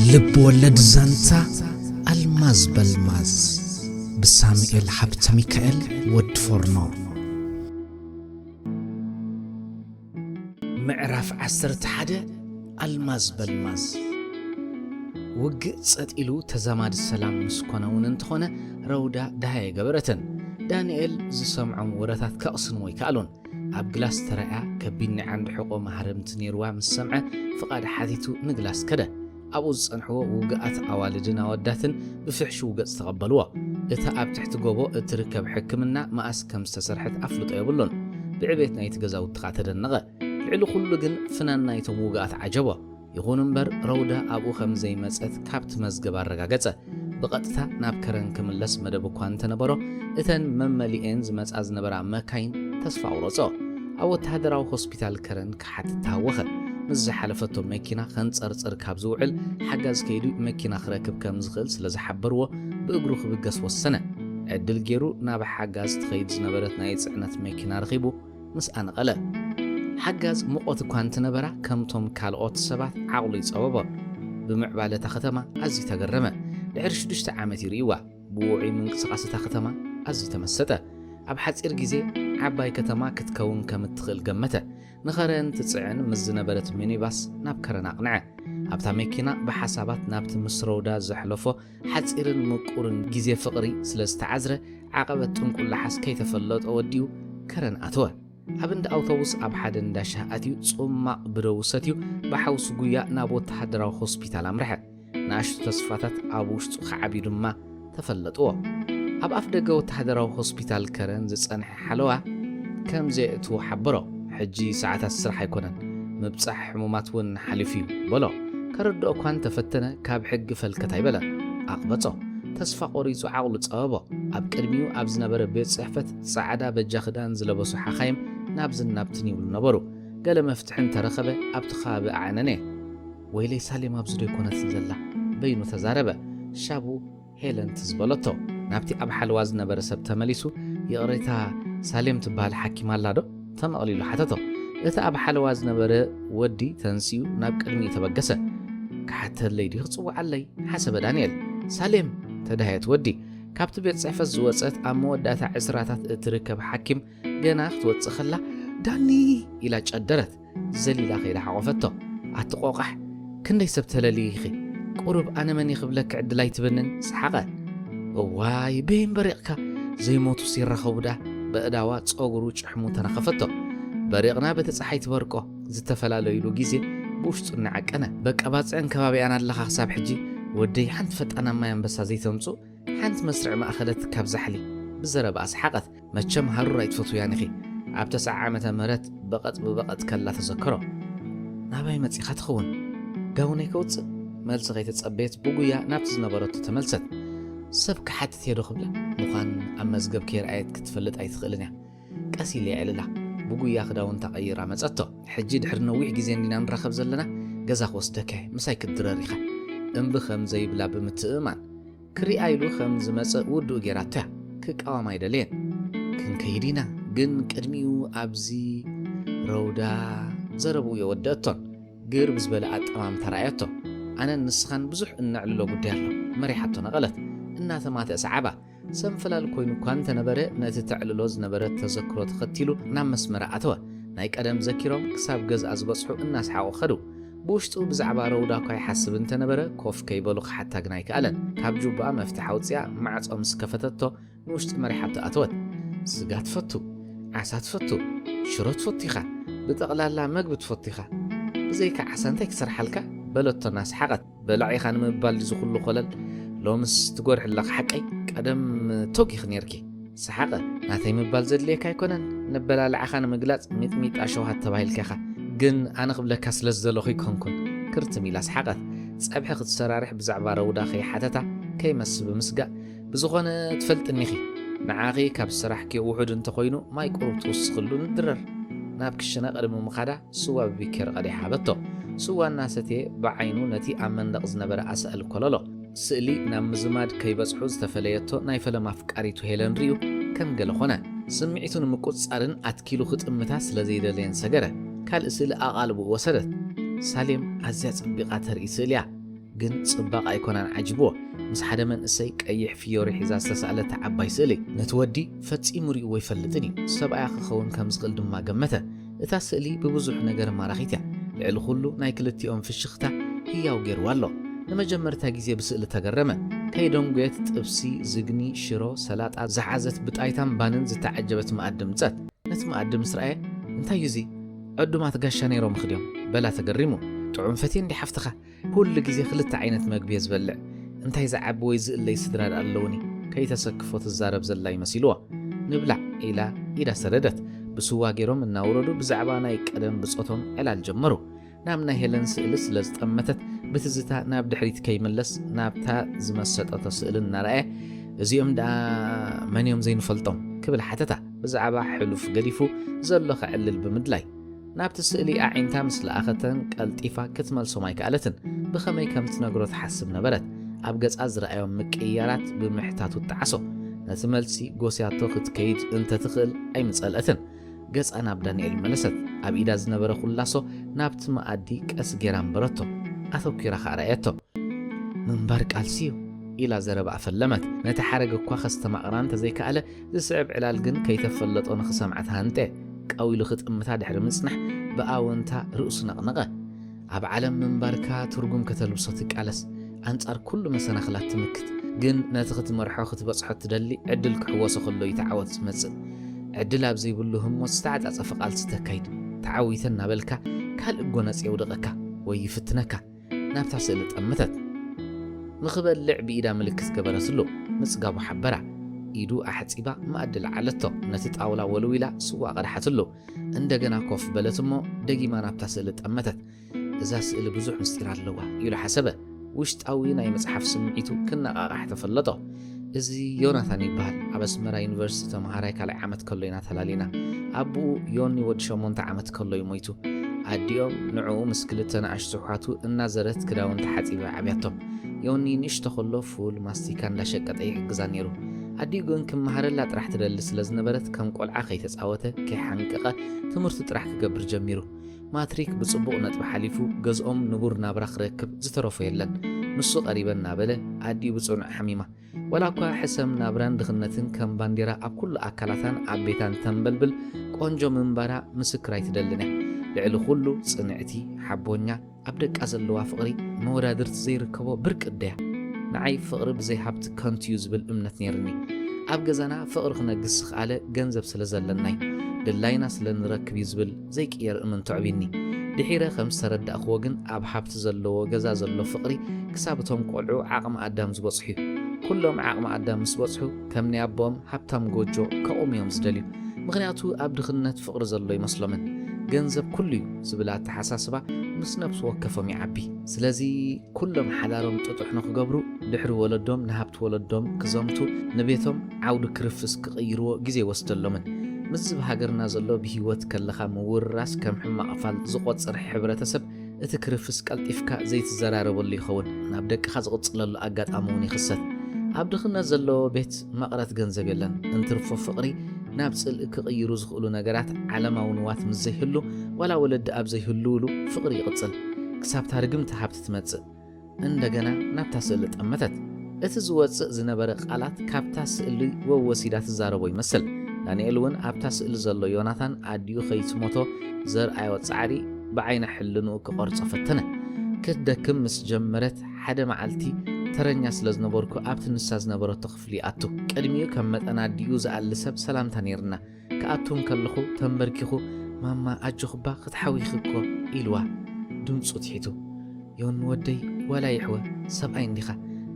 ልብ ወለድ ዛንታ ኣልማዝ በልማዝ ብሳሙኤል ሃብተ ሚካኤል ወዲ ፎርኖ። ምዕራፍ ዓሰርተ ሓደ። ኣልማዝ በልማዝ። ውግእ ጸጥ ኢሉ ተዛማዲ ሰላም ምስ ኮነ እውን እንተኾነ፣ ረውዳ ደሃይ ኣይገበረትን። ዳንኤል ዝሰምዖም ወረታት ከቕስንዎ ኣይከኣሉን። ኣብ ግላስ ተራእያ ከቢድ ናይ ዓንዲ ሕቖ ማህረምቲ ነይርዋ ምስ ሰምዐ፣ ፍቓድ ሓቲቱ ንግላስ ከደ። ኣብኡ ዝጸንሕዎ ውጉኣት ኣዋልድን ኣወዳትን ብፍሕሽው ገጽ ተቐበልዎ። እታ ኣብ ትሕቲ ጎቦ እትርከብ ሕክምና መኣስ ከም ዝተሰርሐት ኣፍልጦ የብሉን። ብዕቤት ናይቲ ገዛውቲ ኸኣ ተደነቐ። ልዕሊ ኩሉ ግን ፍናን ናይቶም ውጉኣት ዓጀቦ። ይኹን እምበር፣ ረውዳ ኣብኡ ከም ዘይመጸት ካብቲ መዝገብ ኣረጋገጸ። ብቐጥታ ናብ ከረን ክምለስ መደብ እኳ እንተነበሮ፣ እተን መመሊኤን ዝመጻ ዝነበራ መካይን ተስፋ ኣቑረጾ። ኣብ ወተሃደራዊ ሆስፒታል ከረን ክሓትት ተሃወኸ። ምስ ዝሓለፈቶ መኪና ከንጸርጽር ካብ ዝውዕል ሓጋዝ ከይዱ መኪና ክረክብ ከም ዝኽእል ስለ ዝሓበርዎ፣ ብእግሩ ክብገስ ወሰነ። ዕድል ገይሩ ናብ ሓጋዝ ትኸይድ ዝነበረት ናይ ጽዕነት መኪና ረኺቡ ምስኣ ነቐለ። ሓጋዝ ምቖት እኳ እንተነበራ፣ ከምቶም ካልኦት ሰባት ዓቕሉ ይጸበቦ። ብምዕባለ እታ ከተማ ኣዝዩ ተገረመ። ድሕሪ ሽዱሽተ ዓመት እዩ ርእይዋ። ብውዑይ ምንቅስቓስ እታ ከተማ ኣዝዩ ተመሰጠ። ኣብ ሓጺር ግዜ ዓባይ ከተማ ክትከውን ከም እትኽእል ገመተ። ንኸረን ትጽዕን ምስ ዝነበረት ሚኒባስ ናብ ከረን ኣቕንዐ። ኣብታ መኪና ብሓሳባት ናብቲ ምስ ረውዳ ዘሕለፎ ሓጺርን ምቁርን ግዜ ፍቕሪ ስለ ዝተዓዝረ፣ ዓቐበት ጥንቁላሓስ ከይተፈለጦ ወዲኡ ከረን ኣተወ። ኣብ እንዳ ኣውቶቡስ ኣብ ሓደ እንዳ ሻሂ ኣትዩ ጽማቕ ብደቡ ሰትዩ ብሓውሲ ጉያ ናብ ወተሃደራዊ ሆስፒታል ኣምርሐ። ንኣሽቱ ተስፋታት ኣብ ውሽጡ ክዓብዩ ድማ ተፈለጥዎ። ኣብ ኣፍ ደገ ወተሃደራዊ ሆስፒታል ከረን ዝጸንሐ ሓለዋ ከም ዘየእትዎ ሓበሮ። ሕጂ ሰዓታት ስራሕ ኣይኮነን፣ ምብጻሕ ሕሙማት እውን ሓሊፉ እዩ በሎ። ከረድኦ እኳ እንተፈተነ፣ ካብ ሕጊ ፈልከት ኣይበለን። ኣቕበጾ። ተስፋ ቆሪጹ ዓቕሉ ጸበቦ። ኣብ ቅድሚኡ ኣብ ዝነበረ ቤት ጽሕፈት ጻዕዳ በጃ ክዳን ዝለበሱ ሓኻይም ናብዝን ናብትን ይብሉ ነበሩ። ገለ መፍትሒ እንተረኸበ ኣብቲ ከባቢ ኣዕነነ። ወይለይ፣ ሳሌም ኣብዚ ዶ ኣይኮነትን ዘላ? በይኑ ተዛረበ። ሻቡ ሄለን ትዝ በለቶ። ናብቲ ኣብ ሓለዋ ዝነበረ ሰብ ተመሊሱ፣ "ይቕሬታ፣ ሳሌም ትበሃል ሓኪም ኣላ ዶ?" ተመቕሊሉ ሓተቶ። እቲ ኣብ ሓለዋ ዝነበረ ወዲ ተንሲኡ ናብ ቅድሚኡ ተበገሰ። "ክሓተለይ ድዩ ክጽውዓለይ?" ሓሰበ ዳንኤል። "ሳሌም!" ተዳህየት ወዲ። ካብቲ ቤት ጽሕፈት ዝወጸት ኣብ መወዳእታ ዕስራታት እትርከብ ሓኪም ገና ክትወጽእ ከላ፣ "ዳኒ!" ኢላ ጨደረት። ዘሊላ ከይዳ ሓቖፈቶ። "ኣቲ ቆቓሕ፣ ክንደይ ሰብ ተለልዪ ኢኺ? ቁሩብ ኣነ መን እየ ክብለኪ ዕድል ኣይትበንን?" ሰሓቐ። "እዋይ፣ በይን በሪቕካ፣ ዘይሞቱስ ይራኸቡ ደኣ?" በእዳዋ ጸጉሩ ጭሕሙ ተነኸፈቶ። በሪቕና በቲ ጸሓይ ትበርቆ፣ ዝተፈላለዩሉ ግዜ ብውሽጡ እናዓቀነ። "በቃ ባጽዕን ከባቢኣን ኣለኻ ክሳብ ሕጂ? ወደይ፣ ሓንቲ ፈጣን ኣብ ማይ ኣንበሳ ዘይተምጽኡ?" ሓንቲ መስርዕ ማእኸለት ካብ ዛሕሊ ብዘረባኣ ሰሓቐት። "መቸም ሃሩር ኣይትፈትውያን ኢኺ። ኣብ ተስዓ ዓመተ ምህረት በቐጥ ብበቐጥ ከላ ተዘከሮ። ናባይ መጺኻ ትኸውን? ጋውነይ ከውጽእ?" መልሲ ከይተጸበየት ብጉያ ናብቲ ዝነበረቶ ተመልሰት። "ሰብ ክሓትት እየ ዶ ክብላ? ምዃን ኣብ መዝገብ ከይረኣየት ክትፈልጥ ኣይትኽእልን እያ። ቀስ ኢለ የዕልላ። ብጉያ ክዳውንታ ቀይራ መጸቶ። ሕጂ ድሕሪ ነዊሕ ግዜ እንዲና ንራኸብ ዘለና፣ ገዛ ክወስደካ እየ፣ ምሳይ ክትድረር ኢኻ። እምቢ ከም ዘይብላ ብምትእምማን። ክሪኣ ኢሉ ከም ዝመጸ ውዱእ ጌራቶ እያ። ክቃወም ኣይደለየን። ክንከይድ ኢና፣ ግን ቅድሚኡ ኣብዚ ረውዳ ዘረብኡ የወደአቶን ግር ብዝበለ ኣጠማምታ ረኣየቶ። ኣነን ንስኻን ብዙሕ እነዕልሎ ጉዳይ ኣሎ። መሪሓቶ ነቐለት። እናተማትአ ሰዓባ። ሰንፈላል ኮይኑ እኳ እንተነበረ፣ ነቲ ተዕልሎ ዝነበረት ተዘክሮ ተኸቲሉ ናብ መስመራ ኣተወ። ናይ ቀደም ዘኪሮም ክሳብ ገዝኣ ዝበጽሑ እናሰሓቑ ኸዱ። ብውሽጡ ብዛዕባ ረውዳ እኳ ይሓስብ እንተነበረ፣ ኮፍ ከይበሉ ክሓታ ግን ኣይከኣለን። ካብ ጁባኣ መፍትሕ ኣውጺኣ ማዕጾ ምስ ከፈተቶ፣ ንውሽጢ መሪሓቶ ኣተወት። "ስጋ ትፈቱ፣ ዓሳ ትፈቱ፣ ሽሮ ትፈቱ ኢኻ። ብጠቕላላ መግቢ ትፈቱ ኢኻ። ብዘይካ ዓሳ እንታይ ክሰርሓልካ?" በለቶ እናሰሓቐት። "በላዕ ኢኻ ንምባል ድዚ ኩሉ ኮለል? ሎምስ ትጎርሒ ኣለኻ ሓቀይ? ቀደም ቶግ ኢኺ ኔርኪ።" ሰሓቐ። "ናተይ ምባል ዘድልየካ ኣይኮነን። ንበላልዓኻ ንምግላጽ ሚጥሚጣ ሸውሃት ተባሂልካ ኢኻ። ግን ኣነ ክብለካ ስለ ዝደለኹ ኣይኮንኩን።" ክርትም ኢላ ሰሓቐት። ጸብሒ ክትሰራርሕ ብዛዕባ ረውዳ ከይሓተታ ከይመስል ብምስጋእ፣ "ብዝኾነ ትፈልጥኒ ኢኺ። ንዓኺ ካብ ዝሰራሕክዮ ውሑድ እንተኾይኑ ማይ ቁሩብ ትውስኽሉ ንድረር። ናብ ክሽነ ቅድሚ ምኻዳ ስዋ ብቢኬር ቀዲሓ ሃበቶ። ስዋ እናሰተየ ብዓይኑ ነቲ ኣብ መንደቕ ዝነበረ ኣሳእል ኮለሎ። ስእሊ ናብ ምዝማድ ከይበጽሑ ዝተፈለየቶ ናይ ፈለማ ኣፍቃሪቱ ሄለን ሪኡ ከም ገለ ኾነ። ስምዒቱ ንምቁጽጻርን ኣትኪሉ ክጥምታ ስለ ዘይደለየን ሰገረ። ካልእ ስእሊ ኣቓልቦኡ ወሰደት። ሳሌም ኣዝያ ጸቢቓ ተርኢ ስእሊ እያ። ግን ጽባቐ ኣይኮነን ዓጂብዎ። ምስ ሓደ መንእሰይ ቀይሕ ፍዮሪ ሒዛ ዝተሳእለታ ዓባይ ስእሊ። ነቲ ወዲ ፈጺሙ ርእይዎ ኣይፈልጥን እዩ። ሰብኣያ ክኸውን ከም ዝኽእል ድማ ገመተ። እታ ስእሊ ብብዙሕ ነገር ማራኺት እያ። ልዕሊ ኩሉ ናይ ክልቲኦም ፍሽኽታ ህያው ገይርዋ ኣሎ። ንመጀመርታ ግዜ ብስእሊ ተገረመ። ከይደንጎየት ጥብሲ፣ ዝግኒ፣ ሽሮ፣ ሰላጣ ዝሓዘት ብጣይታን ባንን ዝተዓጀበት መኣዲ ምጸት። ነቲ መኣዲ ምስ ረኣየ፣ "እንታይ እዩ እዚ? ዕዱማት ጋሻ ነይሮምኺ ድዮም?" በላ ተገሪሙ። "ጥዑም ፈትየ እንዲ ሓፍትኻ፣ ኩሉ ግዜ ክልተ ዓይነት መግቢ እየ ዝበልዕ። እንታይ ዝዓቢ ወይ ዝእለይ ስድራ ደኣ ኣለውኒ?" ከይተሰክፎ ትዛረብ ዘላ ይመሲልዎ። "ንብላዕ" ኢላ ኢዳ ሰደደት። ብስዋ ገይሮም እናውረዱ ብዛዕባ ናይ ቀደም ብጾቶም ዕላል ጀመሩ። ናብ ናይ ሄለን ስእሊ ስለ ዝጠመተት ብትዝታ ናብ ድሕሪት ከይምለስ ናብታ ዝመሰጠቶ ስእሊ እናረኣየ፣ "እዚኦም ደኣ መን እዮም ዘይንፈልጦም?" ክብል ሓተታ። ብዛዕባ ሕሉፍ ገዲፉ ዘሎ ከዕልል ብምድላይ ናብቲ ስእሊ ኣዒንታ ምስ ለኣኸተን ቀልጢፋ ክትመልሶም ኣይከኣለትን። ብኸመይ ከም ትነግሮ ትሓስብ ነበረት። ኣብ ገጻ ዝረኣዮም ምቅይያራት ብምሕታቱ ጣዓሶ። ነቲ መልሲ ጎስያቶ ክትከይድ እንተትኽእል ኣይምጸልአትን። ገጻ ናብ ዳንኤል መለሰት። ኣብ ኢዳ ዝነበረ ኩላሶ ናብቲ መኣዲ ቀስ ጌራ ኣንበረቶ። ኣተኲራ ኸኣ ረኣየቶ። "ምንባር ቃልሲ እዩ" ኢላ ዘረባኣ ፈለመት። ነቲ ሓረግ እኳ ከስተማቕራ እንተዘይከኣለ፣ ዝስዕብ ዕላል ግን ከይተፈለጦ ንኽሰምዓ ተሃንጠ። ቀው ኢሉ ክጥምታ ድሕሪ ምጽናሕ ብኣወንታ ርእሱ ነቕነቐ። "ኣብ ዓለም ምንባርካ ትርጉም ከተልብሶ ትቃለስ፣ ኣንጻር ኩሉ መሰናኽላት ትምክት፣ ግን ነቲ ክትመርሖ ክትበጽሖ ትደሊ ዕድል ክሕወሶ ከሎ እዩ እቲ ዓወት ዝመጽእ። ዕድል ኣብ ዘይብሉ ህሞት ዝተዓጻጸፈ ቃልሲ ተካይድ። ተዓዊተ እናበልካ ካልእ ጎነጽ የውድቐካ ወይ ይፍትነካ።" ናብታ ስእሊ ጠመተት። ንኽበልዕ ብኢዳ ምልክት ገበረትሉ። ምጽጋቡ ሓበራ። ኢዱ ኣሕጺባ መኣዲ ለዓለቶ። ነቲ ጣውላ ወልዊላ ስዋ ቀድሓትሉ። እንደገና ኮፍ በለት እሞ ደጊማ ናብታ ስእሊ ጠመተት። "እዛ ስእሊ ብዙሕ ምስጢር ኣለዋ" ኢሉ ሓሰበ። ውሽጣዊ ናይ መጽሓፍ ስምዒቱ ክነቓቓሕ ተፈለጦ። "እዚ ዮናታን ይበሃል። ኣብ ኣስመራ ዩኒቨርሲቲ ተመሃራይ ካልኣይ ዓመት ከሎ ኢና ተላሊና። ኣቦኡ ዮኒ ወዲ ሸሞንተ ዓመት ከሎ እዩ ሞይቱ። ኣዲኦም ንዕኡ ምስ ክልተ ንኣሽቱ ኣሕዋቱ እናዘረት ክዳውንቲ ሓጺባ ዓብያቶም። ዮኒ ንእሽቶ ከሎ ፉል ማስቲካ እንዳሸቀጠ ይሕግዛ ነይሩ። ኣዲኡ ግን ክመሃረላ ጥራሕ ትደሊ ስለ ዝነበረት ከም ቆልዓ ከይተጻወተ ከይሓንቀቐ ትምህርቱ ጥራሕ ክገብር ጀሚሩ። ማትሪክ ብጽቡቕ ነጥቢ ሓሊፉ ገዝኦም ንቡር ናብራ ክረክብ ዝተረፎ የለን። ንሱ ቀሪበ እናበለ ኣዲኡ ብጽኑዕ ሓሚማ። ዋላ እኳ ሕሰም ናብራን ድኽነትን ከም ባንዴራ ኣብ ኩሉ ኣካላታን ኣብ ቤታን ተንበልብል፣ ቆንጆ ምንባራ ምስክር ኣይትደልን እያ። ልዕሊ ኩሉ ጽንዕቲ፣ ሓቦኛ፣ ኣብ ደቃ ዘለዋ ፍቕሪ መወዳድርቲ ዘይርከቦ ብርቂ እደያ። ንዓይ ፍቕሪ ብዘይ ሃብቲ ከንቱ እዩ ዝብል እምነት ነይርኒ። ኣብ ገዛና ፍቕሪ ክነግስ ዝኸኣለ ገንዘብ ስለ ዘለናይ፣ ድላይና ስለ ንረክብ እዩ ዝብል ዘይቅየር እምንቶ ኣዕቢኒ። ድሒረ ከም ዝተረዳእክዎ ግን ኣብ ሃብቲ ዘለዎ ገዛ ዘሎ ፍቕሪ ክሳብ እቶም ቆልዑ ዓቕሚ ኣዳም ዝበጽሑ እዩ። ኩሎም ዓቕሚ ኣዳም ምስ በጽሑ ከም ናይ ኣቦኦም ሃብታም ጎጆ ከቑሙ እዮም ዝደልዩ። ምኽንያቱ ኣብ ድኽነት ፍቕሪ ዘሎ ይመስሎምን። ገንዘብ ኩሉ እዩ ዝብል ኣተሓሳስባ ምስ ነብሲ ወከፎም ይዓቢ። ስለዚ ኩሎም ሓዳሮም ጥጡሕ ንኽገብሩ ድሕሪ ወለዶም ንሃብቲ ወለዶም ክዘምቱ ንቤቶም ዓውዲ ክርፍስ ክቕይርዎ ግዜ ይወስደሎምን። ምስዚ ብሃገርና ዘሎ ብህይወት ከለኻ ምውርራስ ከም ሕማቕ ፋል ዝቖጽር ሕብረተሰብ እቲ ክርፍስ ቀልጢፍካ ዘይትዘራረበሉ ይኸውን። ናብ ደቅኻ ዝቕጽለሉ ኣጋጣሚ እውን ይኽሰት። ኣብ ድኽነት ዘለዎ ቤት መቕረት ገንዘብ የለን። እንትርፎ ፍቕሪ ናብ ጽልኢ ክቕይሩ ዝኽእሉ ነገራት ዓለማዊ ንዋት ምስ ዘይህሉ፣ ዋላ ወለዲ ኣብ ዘይህልውሉ ፍቕሪ ይቕጽል። ክሳብታ ርግምቲ ሃብቲ ትመጽእ። እንደገና ናብታ ስእሊ ጠመተት። እቲ ዝወጽእ ዝነበረ ቃላት ካብታ ስእሊ ወወሲዳ ትዛረቦ ይመስል። ዳንኤል እውን ኣብታ ስእሊ ዘሎ ዮናታን ኣዲኡ ከይትሞቶ ዘርኣዮ ጻዕሪ ብዓይነ ሕልንኡ ክቐርጾ ፈተነ። ክትደክም ምስ ጀመረት ሓደ መዓልቲ ተረኛ ስለ ዝነበርኩ ኣብቲ ንሳ ዝነበረቶ ክፍሊ ይኣቱ። ቅድሚኡ ከም መጠን ኣዲኡ ዝኣሊ ሰብ ሰላምታ ነይርና። ክኣቱ እንከለኹ ተንበርኪኹ "ማማ ኣጆኺ እባ ክትሓዊኺ እኮ" ኢልዋ ድምጹ ትሒቱ። "ዮኒ ወደይ ዋላ ይሕወ ሰብኣይ እንዲኻ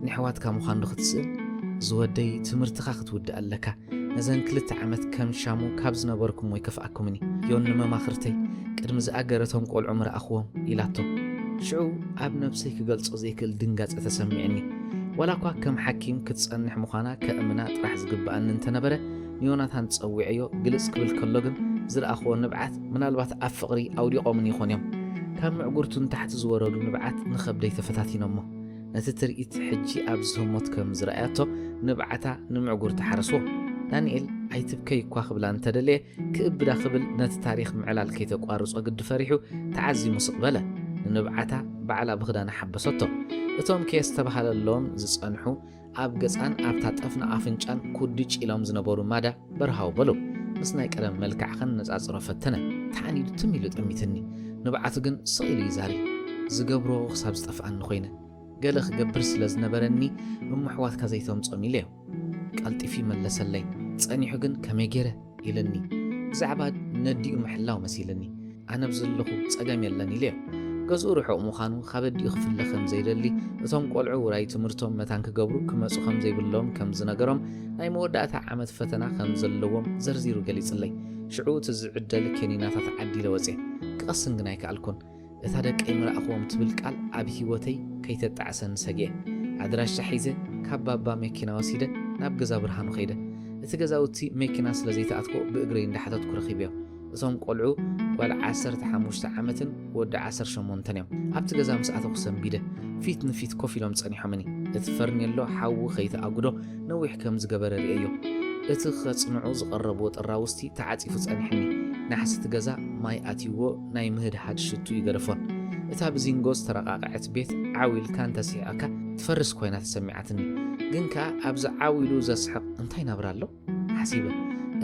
ንሕዋትካ ምዃን ዶ ክትስእን? ዝወደይ ትምህርትኻ ክትውድእ ኣለካ። ነዘን ክልተ ዓመት ከም ሻሙ ካብ ዝነበርኩም ወይ ከፍኣኩምኒ። ዮኒ መማኽርተይ ቅድሚ ዝኣገረቶም ቆልዑ ምረኣኽዎም" ኢላቶ። ሽዑ ኣብ ነብሰይ ክገልጾ ዘይክእል ድንጋጸ ተሰሚዕኒ። ዋላ እኳ ከም ሓኪም ክትጸንሕ ምዃና ከእምና ጥራሕ ዝግብኣኒ እንተነበረ፣ ንዮናታን ጸዊዐዮ ግልጽ ክብል ከሎ ግን ዝረኣኽዎ ንብዓት ምናልባት ኣብ ፍቕሪ ኣውዲቖምኒ ይኾን እዮም። ካብ ምዕጉርቱ ንታሕቲ ዝወረዱ ንብዓት ንኸብደይ ተፈታቲኖሞ። ነቲ ትርኢት ሕጂ ኣብዚ ህሞት ከም ዝረኣያቶ ንብዓታ ንምዕጉርታ ሓረስዎ። ዳንኤል ኣይትብከይ እኳ ክብላ እንተደለየ ክእብዳ ክብል ነቲ ታሪኽ ምዕላል ከይተቋርጾ ግዲ ፈሪሑ ተዓዚሙ ስቕ በለ። ንንብዓታ ባዕላ ብኽዳና ሓበሰቶ። እቶም ከየስተባሃለሎም ዝጸንሑ ኣብ ገጻን ኣብታ ጠፍና ኣፍንጫን ኩድጭ ኢሎም ዝነበሩ ማዳ በርሃው በሉ። ምስ ናይ ቀደም መልክዕኸን ነጻጽሮ ፈተነ። ተዓኒዱ ትም ኢሉ ጠሚትኒ። ንብዓቱ ግን ስቕ ኢሉ ይዛሪ። ዝገብሮ ክሳብ ዝጠፍኣኒ ኮይነ። ገለ ክገብር ስለ ዝነበረኒ እሞ ኣሕዋትካ ዘይተምጾም ኢለዮ። ቀልጢፉ ይመለሰለይ። ጸኒሑ ግን ከመይ ገይረ ኢልኒ። ብዛዕባ ነዲኡ ምሕላው መሲልኒ። ኣነ ብዘለኹ ጸገም የለን ኢለዮ። ገዝኡ ርሑቕ ምዃኑ ካብ ኣዲኡ ክፍለ ከም ዘይደሊ፣ እቶም ቆልዑ ውራይ ትምህርቶም መታን ክገብሩ ክመጹ ከም ዘይብሎም ከም ዝነገሮም፣ ናይ መወዳእታ ዓመት ፈተና ከም ዘለዎም ዘርዚሩ ገሊጽለይ። ሽዑ እቲ ዝዕደል ኬኒናታት ዓዲለ ወጽየ። ክቐስን ግን ኣይከኣልኩን። እታ ደቀይ ምረኣኽዎም ትብል ቃል ኣብ ህይወተይ ከይተጣዕሰኒ ሰጊኤ። ኣድራሻ ሒዘ ካብ ባባ መኪና ወሲደ ናብ ገዛ ብርሃኑ ከይደ። እቲ ገዛውቲ መኪና ስለ ዘይተኣትዎ ብእግረይ እንዳሓተትኩ ረኺበዮ። እቶም ቆልዑ ጓል ዓሰርተ ሓሙሽተ ዓመትን ወዲ ዓሰርተ ሸሞንተን እዮም። ኣብቲ ገዛ ምስ ኣተኹ ሰንቢደ ፊት ንፊት ኮፍ ኢሎም ጸኒሖምኒ። እቲ ፈርኔሎ ሓዊ ከይተኣጉዶ ነዊሕ ከም ዝገበረ ርእየዮ። እቲ ከጽንዑ ዝቐረብዎ ጥራውስቲ ተዓጺፉ ጸኒሕኒ። ናሕሲ እቲ ገዛ ማይ ኣትይዎ ናይ ምህድሃድ ሽቱ ይገደፎን። እታ ብዚንጎ ዝተረቓቕዐት ቤት ዓው ኢልካ እንተስሒቐካ ትፈርስ ኮይና ተሰሚዓትኒ። ግን ከኣ ኣብዚ ዓው ኢሉ ዘስሕቕ እንታይ ናብራ ኣሎ? ሓሲበ።